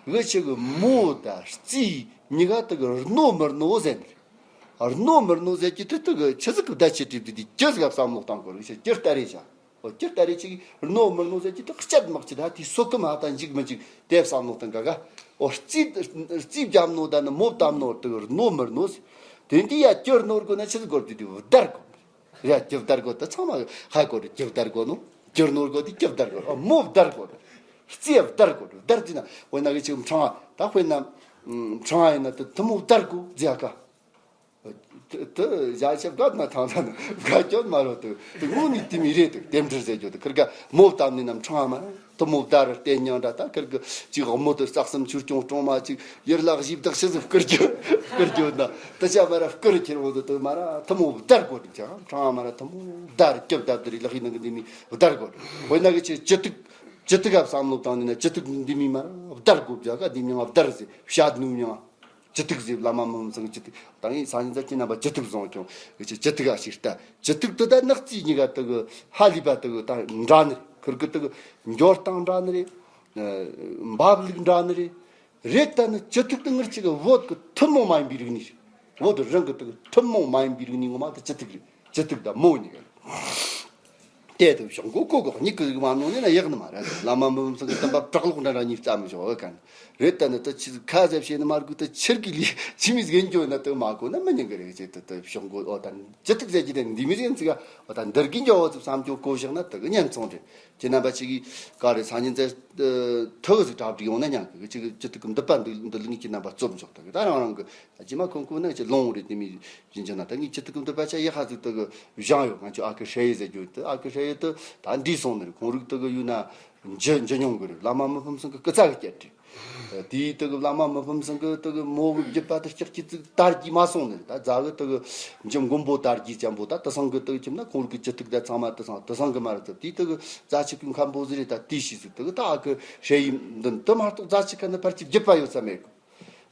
བ། འུ་ཆེ་གི་མོ་དང་རྩིས་གཉིས་ཀ་དེ་གི་རྣོ་མི་རྣོ་ཟེར་ནི་རེད། རྣོ་མི་རྣོ་ཟེར་གྱི་དེ་དེ་གི་ཆི་ཟིག་གི་བརྡ་ཆད་དྲིས་དེ་དེ་ཇི་ཟིག་ག་བསམ་བློ་བཏང་དགོས་རེད་ཤག་ཇི་ལྟ་རེད་ཤག་འོ་ཇི་ལྟ་རེད་ཅིག་རྣོ་མི་རྣོ་ཟེར་གྱི་དེ་སྐྱད་མག་ཅི་ད་དེ་སོ་ཀི་མ་ད་འཇིག་མི་འཇིག་དེ་བསམ་བློ་བཏང་ག་ག། འོ་རྩིས་རྩིས་བརྒྱབ་ནོ་ད་ནི་མོ་བཏབ་ནོ་དེ་གི་རྣོ་མི་རྣོ་ཟེར། དེ་འདི་ཡ་ཇི་རྣོ་དགོས་ན་ཆི་ཟིག་དགོས་དེ་དེ་བརྡར་དགོས། ཡ་ཇི་བརྡར་དགོས་ད་ཚང་མ་ཧ་གོ་རེད། ཇི་བརྡར་དགོས་ནོ། ཇི་རྣོ་དགོས་དེ་ཇི་བརྡར་དགོས། འོ་མོ་བརྡར་དགོས་རེད། རྩིས་ཡ་བརྡར་དགོས་རེད། བརྡར་ཟེར་ན་འོ་ན་གི་ཅིག་ཕྲེང་བ་ད་དཔེར་ན་ཕྲེང་བ་ཡིན་ན་དེ་དེ་མོ་བརྡར་དགོས་ཟེར་ཡ་ག། དེ་དེ་བཞག་ཆ་བཀའ་ན་ཐང་ཐང་བཀའ་སྐྱོན་མ་རོ། དེ་དེ་དངོས་ནས་དེ་མི་རེད། དེ་རྟེན་འབྲེལ་ཟེར་རྒྱུ་དེ་ཁིར་ག་མོ་བཏབ་ནས་ནམ་ཕྲེང་བ་མ་དེ་མོ་བརྡར་བརྟེན་མྱང་འདྲ་ད་ཁིར་གི་ཅིག་དམོད་དེ་རྩ་གསུམ་ཆོས་སྐྱོང་སྲུང་མ་ཅིག་ཡར་ལག་བཞི་བདག་ཤི་ཟིག་བསྐུར་རྒྱུ་བསྐུར་རྒྱུ་ན་དེ་ཆ་མ་ར་བསྐུར་ཁྱེར་འོང་དུ་དེ་མ་ར་དེ་མོ་བརྡར་དགོས་འདུག་ཅང་ཕྲེང་བ་མ་ར་དེ་མོ་བརྡར་སྐྱབས་བརྡར་དེ་རི་ལག་ཡིན་ནང་གི་འདི་མི་བརྡར་དགོས་འདུག་དཔེར་ན་གི་ཅི་ཅི་ཐུག་ཅི་ཐུག་ག་བསམ་བློ་བཏང་ནས་ན་ཅི་ཐུག་འདི་མི་མ་ར་བརྡར་དགོས་བྱ་ག་འདི་མྱང་བརྡར་ཟེར་བཤད་ནུས་མྱང་། ཅི་ཐུག་ཟེར། བླ་མ་མི་ཕམ་ཚང་གི་ཅི་ཐུག་ད་ངས་སང་ཉིན་ཙམ་གྱི་རྣམ་པ་ཅི་ཐུག་བཟུང་ཀྱང་ཅི་ཅི་ཐུག་ཨ་ཞིག་ལྟ། ཅི་ཐུག་དེ་ད་ནག་རྩིས་གཉིས་ཀ་དེ་གི་ཧ་ལས་པ་དེ་གི་ད་འདྲ་ནི་རེད། ཁུར་གི་དེ་གི་འབྱོར་སྟངས་འདྲ་ནི་རེད། འབབ་ལུགས་འདྲ་ནི་རེད། རེད། ད་ནི་ཅི་ཐུག་དེ་ངར་ཅིག་གི་བོད་གི་ཐུན་མོང་མ་ཡིན་པའི་རིག་གནས་རེད། བོད་རང་གི་དེ་གི་ཐུན་མོང་མ་ཡིན་པའི་རིག་གནས་ངོ་མ་དེ་ཅི་ཐུག་རེད། ཅི་ཐུག་དང་མོ་གཉིས་ཀ་རེད། དེ་དུ་བྱུང་གོ་གོ་གོ་གཉིས་ཀྱི་མ་ནོ་ནི་ན་ཡག་ནི་མ་རེད། བླ་མ་མི་ཕམ་ཚང་གི་བསྟན་པ་བྲག་ལོག་འདྲ་འདྲ་གཉིས་རྩ་མི་ཆོག་ག་ནི་རེད། ད་ནི་དུ་ཆི་ཁ་ཟེར་བྱས་ནི་མ་རྒུ་དུ་ཆིར་གི་ལི་ཆི་མི་ཟིག་འགྱོ་ན་དུ་མ་གོ་ན་མི་ཉན་གི་རེད། ཅེ་དུ་དུ་བྱུང་གོ་ཨོ་ད་ཅི་ཐུག་ཟེར་གྱི་དེ་འདི་མི་ཟིན་ཚིག་ཨོ་ད་འདིར་གི་འགྱོ་ཚུབ་བསམ་གྱོ་གོ་བཞག་ན་དུ་གི་ཉན་ཚོང་རེད། ཁྱེད་རྣམ་པ་ཅིག་གིས་ག་རེ་སང་ཉིན་ཙེ་ཐུག་ཟིག་གྲ་སྒྲིག་ཡོང་ན་ཉན་གི་ཅིག་ཅི་ཐུག་གི་འདི་པ་འདི་འདི་ལི་ངི་ཁྱེད་རྣམ་པ་རྩོམ་འཇོག་དུ་གི་ད་རང་རང་གི་ད་ཅི་མ་ཁོང་ཁོ་ན་ཅི་ལོང་རེད། དེ་མི་ཡིན་ཅི་ན་ད་ངས་ཅི་ཐུག་གི་འདོད་པ་ཆ་ཡག་ཧ་ཟིག་ད་གི་བཞེངས་ཡོད། ང་ཚོ་ཨ་ཁུ་ཧྲེ་ཡེ་ཟེར་རྒྱུ་དེ་ཨ་ཁུ་ཧྲེ་ཡེ་དེ་ད་འདྲིས་སོང་ནི་རེད། ཁོང་རིགས་ད་གི་ཡོད་ན་འཇི་འཇི་མྱོང་གི་རེད། བླ་མ་མི་ཕམ་ཚང་གི་སྐུ་ཚ་གི་སྐྱེད་རེད། དེའི་ད་གི་བླ་མ་མི་ཕམ་ཚང་གི་ད་གི་མོ་གི་རྒྱུད་པ་དེ་ལྕགས་ཀྱི་ཙིག་དར་གྱི་མ་སོང་ནི་རེད། ད་རྫ་གི་ད་གི་འཇི་མགོན་པོ་དར་གྱི་ཅན་པོ་ད་དེ་སང་གི་ད་གི་ཁྱིམ་ན་ཁོང་རིགས་གི་ཅི་ཐུག་ད་ཚང་མ་དེ་སང་དེ་སང་གི་མ་རེད། ད་དེའི་ད་གི་རྫ་ཆུ་ཀུན་མཁན་པོ་ཟེར་རེད། ད་དེའི་ཕྱིས་ཟིག་ད་གི་ད་ཨ་ཁུ་ཧྲེ་ཡེ་མདུན་དེ་མ་གཏོགས་རྫ་ཆུ་ཁ་ན་ཕར་གྱི་རྒྱུད་པ་ཡོད་ས་མེད་གི་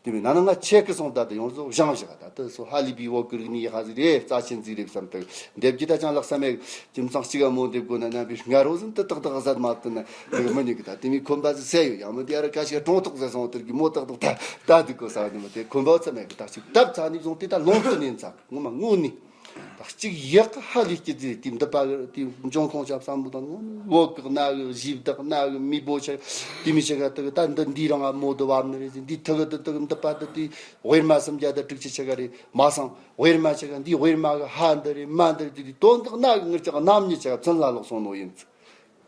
དེ་མིན་ན་ན་ང་ཆེ་གི་སོང་། ད་དུ་ཡོངས་སུ་བཞེངས་བཞག་ད་དུ་སོ་ཧ་ལས་པའི་བོད་ཀྱི་རིག་གནས་ཧ་ཟིག་རེད། རྩ་ཆེན་ཟིག་རེད་བསམ་དུ་འདེབས་ཀྱི་ད་ཅང་ལག་ས་མེད། ཁྱིམ་ཚང་གཅིག་ག་མོ་འདེབས་དགོས་ན་རྣམ་པའི་སྔ་རོ་ཟིན་དུ་ཏག་ཏག་ཟད་མ་ཐུབ་ན་དུ་མི་ཉིད་ཀྱི་ད་དེ་མིན་ཁོམ་པ་ཟིག་ཟད་ཡོད། ཡང་མི་དེ་ཨ་ར་ཁ་ཤས་གྲོང་ཐོག་ཟད་སོང་དུར་གི་མོ་ཏག་ཏག་ད་ད་དུ་གོ་ས་ནི་མ་དེ་ཁོམ་པ་ཚ་མེད་གི་ད་ཅིག་བཏབ་ཚ་ནི་བཟུང་དེ་ད་ལོང་དུ་ནས་ཚ་ངོ་མ་ངོ་ནི། ད་གཅིག་ཡག་གི་ཧ་ལས་སྐྱིད་ཟིག་དེ་འདི་པ་དེ་འབྱུང་ཁུངས་ཆ་བསམ་བློ་དང་ངོ་ནི་བོད་གི་གནའ་གི་གཞས་བདག་གནའ་གི་མི་བོ་ཆ་དེ་མི་ཆ་ག་དུ་ད་འདི་འདི་རང་ཨ་མོ་དུ་བབ་ནི་རེད་ཟིན་འདི་ཐུ་གི་དུ་དུ་འདི་པ་དུ་དེ་དབྱེར་མ་སུམ་བརྒྱ་དང་དྲུག་ཅུ་ཆ་ག་རེད་མ་སང་དབྱེར་མ་ཆ་ག་འདི་དབྱེར་མ་གི་ཧ་འདི་རེད་མ་འདི་རེད་དེ་དོན་དག་གནའ་གི་ངར་ཆ་ག་རྣམ་གཉིས་ཆ་ག་ཚུན་ལ་ལོག་སོང་ནོ་ཡིན་ཚུ་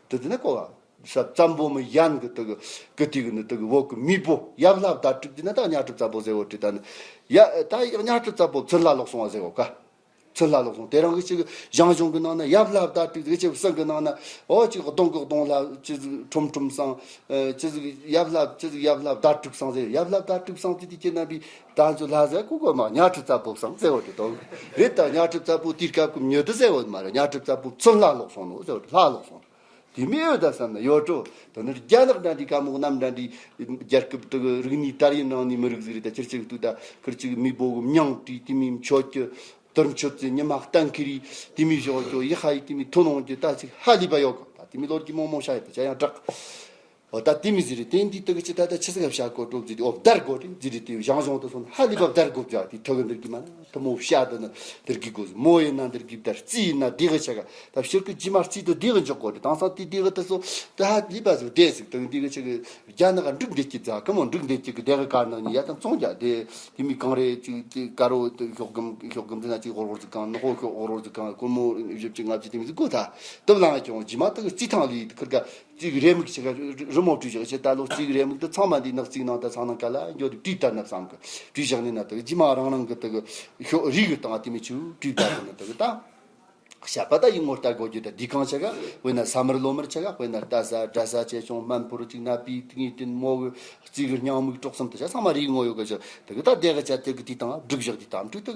དུ་དེ་ན་གོ་བ། ས་བཙན་པོ་མི་ཡན་གི་དུ་གི་གི་དུ་གི་ནི་དུ་གི་བོད་གི་མི་བོ་ཡབ་ལྷ་བདག་དྲུག་དེ་ན་ད་གཉའ་ཁྲི་བཙན་པོ་ཟེར་བོ་དྲི་ད་ནི་ཡ་ད་གཉའ་ཁྲི་བཙན་པོ་ཚུན་ལ་ལོག་སོང་བ་ཟེར་བོ་ཀ་ཚུན་ལ་ལོག་སོང་། དེ་རང་གི་ཅིག་ཞང་ཞུང་གི་ནང་ན་ཡབ་ལྷ་བདག་དྲུག་ཟེར་ཅིག་གསང་གི་ནང་ན་ཨོ་ཅིག་གདོང་གི་གདོང་ལ་ཅི་ཟིག་ཁྲོམ་ཁྲོམ་སང་ཅི་ཟིག་ཡབ་ལྷ་ཅི་ཟིག་ཡབ་ལྷ་བདག་དྲུག་སང་ཟེར། ཡབ་ལྷ་བདག་དྲུག་སང་དེ་དེ་ཁྱེད་རྣམ་པའི་ད་ཚོ་ལྷ་ཟེར་ཀུ་ཀུ་མ་གཉའ་ཁྲི་བཙན་པོ་སང་ཟེར་བོ་དྲི་དོ་རེད། ད་གཉའ་ཁྲི་བཙན་པོ་དེའི་སྐབས་ཀྱི་མྱི་དུ་ཟེར་བོ་མ་རེད། གཉའ་ཁྲི་བཙན་པོ་ཚུན་ལ་ལོག་སོང་ནོ་ཟེར་བོ་དྲི་ལྷ་ལོག་སོང་། དེ་མི་ཡོད་ད་བསམ་ན་ཡོད་འགྲོ། དོན་ནི་རྒྱ་ནག་འདྲ་འདྲའི་བཀའ་མོག་གནམ་འདྲ་འདྲའི་རྒྱལ་ཁབ་དུ་རིག་གནས་དར་ཡིན་ནང་ནས་མི་རིགས་ཟིག་རེད། ད་ཁྱེར་ཅིག་ཏུ་ད་ཁིར་ཅིག་མི་བོ་གི་མྱང་བྲིས་དེ་མི་མཆོད་རྒྱུ་དུར་མཆོད་ཚེ་ཉི་མ་གཏན་ཁེ་རི་དེ་མི་ཞོག་རྒྱུ་ཡི་ཧ་ཡི་དེ་མི་ཐུ་ནོང་རྒྱུ་ད་ཅིག་ཧ་ལས་པ་ཡོད་གི་ད་དེ་མི་ལོར་གྱི་མོག་མོག་ཤ་ཡི་ད་ཅ་ཡང་དྲག་ཨོ་ད་དེ་མི་ཟིག་རེད། དེ་འདི་དུ་གི་ཅི་ད་ད་ཆི་ཟིག་བྱ་དགོས་འགྲོ་ཟིག་རེད། ཨོ་བདར་དགོས་རེད་ཟིག་རེད། དེ་ཞང་ཞུང་དུ་སོང་ཧ་ལས་པ་བདར་དགོས་བྱ་དེ་ཐུ་གི་འདིར་གི་མ་ཐུ་མོ་བཤད་དུ་ནི་འདིར་གི་དགོས་མོ་ཡིན་ན་འདིར་གི་བདར་རྩིས་ཡིན་ན་འདི་གི་ཆ་ག་ད་ཕྱིར་གི་རྗེས་མ་རྩིས་དུ་འདི་གི་འཇོག་དགོས་རེད། དེང་སང་དེ་འདི་གི་དུ་སོ་དུ་ཧ་ལས་པ་ཟིག་བདེ་ཟིག་དུ་འདི་གི་ཆ་གི་རྒྱ་ནག་འབྲུག་འདེད་ཀྱི་རྫ་ཀི་མོ་འབྲུག་འདེད་ཀྱི་གི་དེ་གི་གར་ནང་ནི་ཡ་དང་བཙོང་རྒྱ་དེ་དེ་མི་གང་རེད་ཅིག་དེ་དཀར་རོ་དུ་ཤོག་གམ་ཤོག་གམ་དེ་ན་ཅིག་ཧོར་ཧོར་ཟིག་གང་ནག་ཧོ་ཤོག་ཧོར་ཧོར་ཟིག་གང་ཀོར་མོ་བཞི་བཅུ་ལྔ་བཅུ་དེ་མི་ཟིག་གོ་ད་དུ་ལང་ཁྱོང་རྗེས་མ་དུ་གི་རྩིས་ཐང་ལི་ཁིར་ག་གཅིག་རེ་མིག་ཅིག་རི་མོ་བྲིས་བཞག་ཅེ་ད་ལོ་གཅིག་རེ་མིག་དུ་ཚང་མ་འདི་ནག་རྩིས་ནང་ད་ཚང་ནང་ག་ལ་འགྱོ་དུ་བྲིས་ལྟར་ན་བསམ་གི་བྲིས་བཞག་ནི་ན་དུ་རྗེས་མ་རང་རང་གི་དུ་གི་ཤོ་རིག་གི་སྟངས་དེ་མི་ཆུ་བྲིས་ལྟར་ན་དུ་གི་ད་ཤ་པ་ད་ཡིན་ངོ་ལྟ་དགོས་རྒྱུ་ད་འདི་གང་ཆ་ག་དཔེར་ན་ས་མར་ལོ་མར་ཆ་ག་དཔེར་ན་རྟ་ས་དགྲ་ས་ཆེ་ཆུང་སྨན་ཕུར་ཅིག་ན་པི་ཏིང་ཡི་ཏིན་མོ་གི་རྩིས་གི་སྙིང་མིག་གྲོགས་སམ་དུ་ཆ་ཚང་མ་རིག་ངོ་ཡོད་གི་ཆ་དུ་གི་ད་དེ་གི་ཆ་དེ་གི་དེ་དང་བསྒྲིགས་བཞག་དེ་དང་བསྒྲིགས་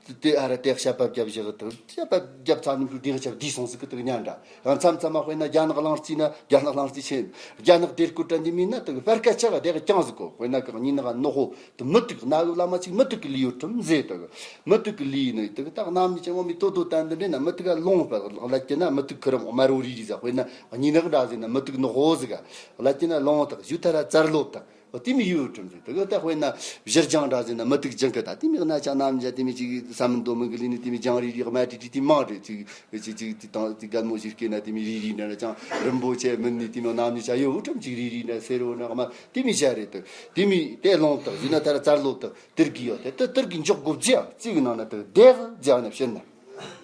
དུ་དེ་ཨ་ར་དེ་ཞབས་པ་བརྒྱབ་བཞག་དང་ཞབས་པ་བརྒྱབ་ཚར་ནས་བདེ་ཞབས་བདེ་སོང་ཟིག་གི་དུ་ཉན་འདྲ། ཡང་མཚམས་མཚམས་མ་དཔེར་ན་རྒྱ་ནག་གླིང་རྩིས་ན་རྒྱ་ནག་གླིང་རྩིས་ཆེ། རྒྱ་ནག་དེ་སྐུ་དྲན་འདི་མིན་ན་དུ་བར་སྐད་ཆ་ག་དེ་ག་ཀྱང་ཟིག་གོ། དཔེར་ན་ག་ཉིན་ནག་ནོ་ཧོ་དུ་མུ་ཏིག་གནའ་བོའི་བླ་མ་ཅིག་མུ་ཏིག་གི་ལི་ཡོད་ཁྲིམས་ཟེར་དུ་མུ་ཏིག་གི་ལི་ནི་དུ་ད་གནམ་ནི་ཅང་མི་དོ་དོ་ད་འདི་འདྲེ་ན་མུ་ཏིག་ག་ལོང་བ་ལ་ཀྱི་ན་མུ་ཏིག་ཁི་རམ་དམར་བོ་རི་རི་ཟ། དཔེར་ན་ཉིན་ནག་འདྲ་ཟེར་ན་མུ་ཏིག་ནོ་ཧོ་ཟིག་ག་ལ་ཀྱི་ན་ལོང་དག་ཞུ་ཐ་ར་ཙར་ལོ་དག་དེ་མི་ཡུལ་ཁྲིམས་ཟེར་དེ་གི་ད་དཔེར་ན་གཞིར་སྦྱང་འདྲ་ཟེར་ན་མུ་ཏིག་སྦྱང་གི་ད་དེ་མི་གནའ་ཅང་རྣམ་འཇག་དེ་མི་ཅིག་ས་མིན་རྡོ་མིན་གི་ལི་ནི་དེ་མི་སྦྱང་རི་རི་དམའ་དྲི་དྲི་དེ་མང་རེད། ཅིག་ཅིག་ཅིག་དེ་དང་དེ་གད་མོ་ཞིག་སྐྱེས་ན་དེ་མི་རི་རི་འདྲ་ན་ཅང་རིན་པོ་ཆེ་མིན་ནི་དེ་མི་རྣམ་འཇག་ཡོད་ཁྲིམས་ཅིག་རི་རི་འདྲ་སེ་རོ་འདྲ་དམའ་དེ་མི་བྱ་རེད་དེ་དེ་མི་དེ་ལོང་དག་ཡིན་ན་ད་ར་ཙར་ལོ་དག་དེར་གི་ཡོད་དེ་དེ་དེར་གི་འཇོག་དགོ་བརྫི་ཡང་རྩིས་གི་ནང་ན་དེ་བདེ་གི་བརྫི་ཡང་ནས་བཤད་ན།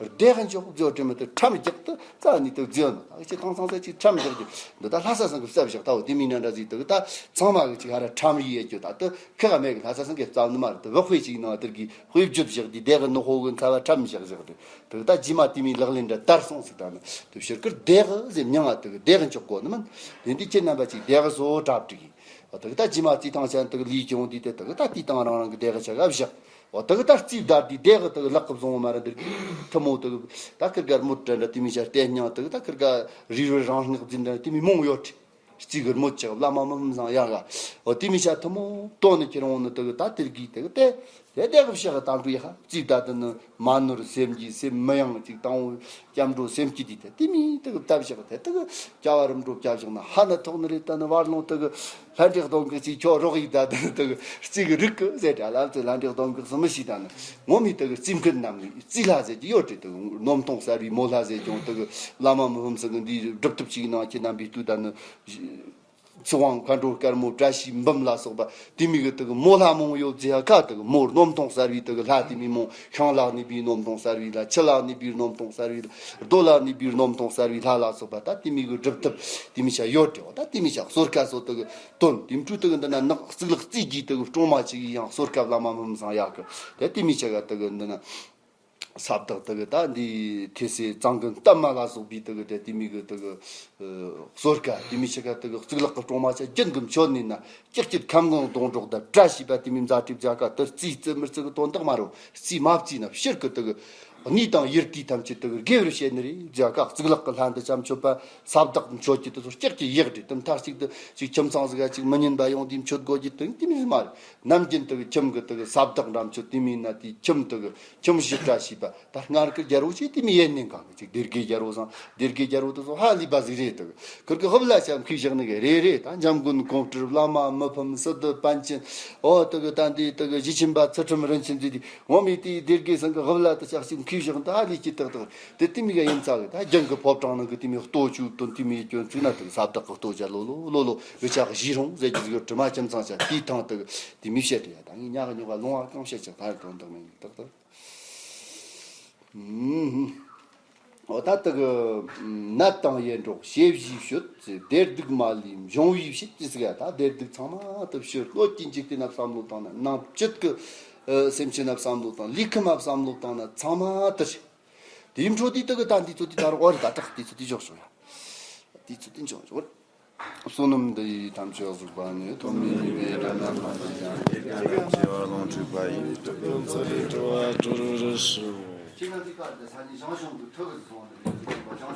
བདེ་གི་འཇོག་རྫོགས་དྲི་མི་དེ་ཁྲམ་རྒྱག་ཏུ་རྩ་ནི་དུ་རྫི་ཡོད་ནོ། ད་ཅི་ཐང་ཚང་ས་ཅིག་ཁྲམ་རྒྱག་རྒྱུ་འདི་ད་ལྷ་ས་སང་གི་བསབ་བཞག་ད་འོ་དེ་མིན་ན་འདྲ་ཟིག་དུ་ད་ཚང་མ་གི་ཅིག་ཧ་ར་ཁྲམ་རིག་ཡོད་རྒྱུ་ད་དུ་ཁི་ག་མེད་གི་ལྷ་ས་སང་གི་རྩ་ནི་མ་རེད། དུ་བག་དཔེ་ཅིག་ནང་དེར་གི་དཔེ་བརྗོད་བཞག་དེ་བདེ་གི་ནོ་ཧོ་གི་ཚ་བ་ཁྲམ་བཞག་བཞག་དུ་དུ་ད་རྗེས་མ་དེ་མིན་ལག་ལེན་འདྲ་དར་སོང་ཟིག་ད་ནི་དུ་ཕྱིར་ཀིར་བདེ་གི་ཟེར་མྱང་ང་དུ་གི་བདེ་གི་འཇོག་གོ་ནི་མིན། དེ་འདི་ཁྱེད་རྣམ་པ་ཅིག་བདེ་གི་བཟོ་གྲ་སྒྲིག་གི། འོ་དེ་གི་ད་རྗེས་མ་རྩིས་ཐང་ཆེན་དེ་གི་ལུས་ཀྱང་དེ་དེ་དེ་གི་ད་དེའི་སྟེང་རང་རང་གི་དེ་གི་ཆ་ག་བཞག་འོ་དེ་གི་ད་རྩིས་བདར་དེ་དེ་གི་དེ་གི་ལག་གི་བཟུང་བ་མ་རེད། འདིར་གི་ཐུ་མོ་དེ་གི་ད་ཁིར་ག་མུར་དྲན་འདྲ་དེ་མི་ཆ་བརྟན་སྙིང་དེ་གི་ད་ཁིར་ག་རི་རུ་རང་སྔགས་འཛིན་འདྲ་དེ་མི་མང་ཡོད་དྲི། རྩིས་གི་རྨོད་ཅིག་བླ་མ་མི་ཕམ་སང་ཡག་ག་འོ་དེ་མི་ཤ་ཐུ་མོ་དོན་ནི་ཁྱེར་འོང་ནི་དེ་གི་ད་དེར་གི་དེ་གི་དེ་དེ་དེ་གི་ཕྱག་གི་དང་འགྲོ་ཡག་ག་རྩིས་ད་དེ་ནི་མ་ནོར་སེམས་ཀྱི་སེམས་མི་ཡང་ཅིག་དང་འོ་སྐྱབས་འགྲོ་སེམས་ཀྱི་དེ་དེ་དེ་མི་དེ་གི་བཏབ་བཞག་དེ་དེ་གི་སྐྱ་བ་རིམ་གྲོ་བཀྱ་བཞག་ན་ཧ་ན་ཐོག་ནི་རེད། ད་ནི་བར་ལོང་དེ་གི་ལྷ་འདྲེ་གདོང་གི་རྩིས་ཁྱོ་རོགས་ཡིག་ད་དེ་ནི་དེ་གི་རྩིས་གི་རིགས་གི་ཟེར་དྲ་ལ་རྩིས་ལྷ་འདྲེ་གདོང་གི་སུ་མི་ཤེས། ད་ནི་ངོ་མི་དེ་གི་རྩིས་མཁན་རྣམས་ནི་རྩིས་ལྷ་ཟེར་གྱི་ཡོད་དྲི་དེ་གི་རྣོ་མཐོང་གསར་བའི་མོ་ལྷ་ཟེར་ཀྱང་དེ་གི་བླ་མ་མི་ཕམ་སང་གི་འདིའི་སྒྲུབ་ཐབས་ཤིག་ནང་ཁྱེད་རྣམ་པའི་དུས་ད་ནི། ཚེ་དབང་མཁའ་འགྲོ་དཀར་མོ་བཀྲ་ཤིས་འབུམ་ལ་སོགས་པ་དེ་མི་གི་དེ་གི་མོ་ལྷ་མང་ཡོད་ཟེར་ཡ་ཁ། དེ་གི་མོ་རྣོ་མཐོང་གསར་བའི་དེ་གི་ལྷ་དེ་མི་མོ་ཤིང་ལ་གནས་པའི་རྣོ་མཐོང་གསར་བའི་ལྷ། ཆུ་ལ་གནས་པའི་རྣོ་མཐོང་གསར་བའི་ལྷ། རྡོ་ལ་གནས་པའི་རྣོ་མཐོང་གསར་བའི་ལྷ་ལ་སོགས་པ་ད་དེ་མི་གི་སྒྲུབ་ཐབས་དེ་མི་ཤ་ཡོད་དེ་བ། ད་དེ་མི་ཤ་གསོལ་ཁ་སོགས་དེ་གི་དོན་དེ་འཕྲུལ་དེ་གི་འདི་ན་ནག་གཙུག་ལག་རྩིས་ཀྱི་དེ་གི་སྲུང་མ་ཅིག་ཡང་གསོལ་ཁ་བླ་མ་མི་ཕམ་སང་ཡག་གི་དེ་དེ་མི་ཤ་ག་དེ་གི་འདི་ན། ས་བདག་དེ་གི་ད་འདི་ཐེ་སེ་གཙང་གི་གཏམ་མ་ལ་སོགས་པའི་དེ་གི་དེ་དེ་མི་གི་དེ་གི་གསོལ་ཁ་དེ་མི་ཤ་ག་དེ་གི་གཙུག་ལག་གི་སྲུང་མ་ཆ་རྒྱུན་གི་མཆོད་ནས་ན་ཀྱག་ཀྱག་ཁམས་གང་སྡོང་གྲོགས་དང་བཀྲ་ཤིས་པ་དེ་མི་མཛའ་གྲིབ་བྱ་ཀ་དེ་རྩིས་རྩི་མི་རྩི་གི་དོན་དག་མ་རུ་རྩིས་མ་རྩིས་ན་ཕྱིར་གི་དེ་གི་གནས་དང་ཡུལ་དུས་ཐམས་ཅད་དེ་གི་དགེ་བར་བྱེད་ནི་རེད། བྱ་ཀ་གཙུག་ལག་གི་ལྷ་འདི་ཅམ་མཆོད་པ་ས་བདག་མཆོད་ཀྱི་དེ་ཚོ་ཀྱག་ཀྱག་ཡག་རེད། དེ་མཐའ་གཅིག་ཏུ་ཅིག་ཁྱིམ་ཚང་ཟིག་ག་ཅིག་མི་ཉན་པ་ཡོང་དེ་མཆོད་དགོས་ཀྱི་དོན་དེ་མི་མ་རེད། ནམ་རྒྱུན་དེ་གི་ཁྱིམ་གི་དེ་གི་ས་བདག་འདྲ་མཆོད་དེ་མིན་ན་དེ་ཁྱིམ་དེ་གི་ཁྱིམ་གཞི་བཀྲ་ཤིས་པ། ད་སྔར་གི་རྒྱལ་པོ་ཆེ་དེ་མི་ཡེ་ནས་གང་གི་ཅིག་སྡེ་དགེ་རྒྱལ་པོ་སང་སྡེ་དགེ་རྒྱལ་པོ་དེ་ཚོ་ཧ་ལས་པ་ཟིག་རེད། དེ་གི་ཁུར་གི་ཧབ་ལ་ཤ་མཁས་བཞག་ནི་གི་རེད་རེད། ད་འཇམ་མགོན་ཀོང་སྤྲུལ་བླ་མ་མི་ཕམ་སི་ཏུ་པཎ་ཆེན་འོ་དེ་གི་ད་འདི་དེ་གི་གཞི་ཆེན་པ་ཚུལ་ཁྲིམས་རིན་ཆེན་འདི་དེ་ངོ་མི་དེའི་སྡེ་དགེ་སང་གི་ཧབ་ལ་དེ་ཤ་ཞིག་མཁས་བཞག་ད་ཧ་ལས་ཀྱི་ཏག་ཏག་དེ་དེ་མི་ག་ཡིན་ཙག་གི་ད་རྒྱང་གི་ཕོ་བྲང་ནང་གི་དེ་མི་ལྟོ་ཆུ་དོན་དེ་མི་སྐྱོན་ཚུགས་ན་དེ་གི་ས་བདག་གི་ལྟོ་ཇ་ལོ་ལོ་ལོ་ལོ་བི་ཆག་གཞི་རུང་ཟེར་གྱི་ཟིག་ཡོད། དྲི་མ་ཁྱིམ་ཚང་ཆ་དེའི་ཐང་དེ་གི་དེ་མི་བཤད་དེ་ཡ་ད་ངས་ཉག་གི་ཉོག་ག་ལུང་བ་གང་བཤད་ཅིག་ད་དོན་དག་མེད་ཏག་ཏག་འོ་ད་དེ་གི་ནད་དང་ཡེ་འདྲོག་ཞེ་བཞིའི་ཤོད་ཚེ། བདེ་སྡུག་མ་ལུས་འབྱུང་བའི་བྱེད་ཅེས་ཟིག་ཡ་ད་བདེ་སྡུག་ཚང་མ་དེ་ཕྱིར་སྣོད་ཀྱི་འཇིག་རྟེན་ན་བསམ་བློ་བཏང་ན་ནང་བཅུད་ཀྱི་སེམས་ཅན་ན་བསམ་བློ་བཏང་ལུས་ཁམས་ན་བསམ་བློ་བཏང་ན་ཚང་མ་དེ་རེད། དེའི་འཕྲོ་དེ་དེ་གི་ད་འདི་ཚོ་དེ་ད་རོགས་རེད། ད་དྲག་དེ་ཚོ་དེ་འཇོག་ཤོག་ཡ། དེ་ཚོ་དེ་འཇོག་ཤོག་བསོད་ནམས་འདི་ཡིས་ཐམས་ཅད་གཟིགས་པ་ཉིད། ཐོབ་ནས་ཉེས་པའི་དགྲ་རྣམས་ཕམ་བྱས་ཀྱང་། སྐྱེ་རྒ་ན་འཆིའི་རླུང་འཁྲུགས་པ་ཡི། སྡུག་བསྔལ་ཚ་བའི་སྒྲིབ་པ་སྒྲོལ་བར་ཤོག་ཁྱེད་རང་ཚོའི་བཀའ་དེ་ས་ཉིན་ཞང་ཞུང་གི་ཐུགས་ཀྱི་སོང་བ་དང་ལས་ཀྱི་སོང་བ་ཞང་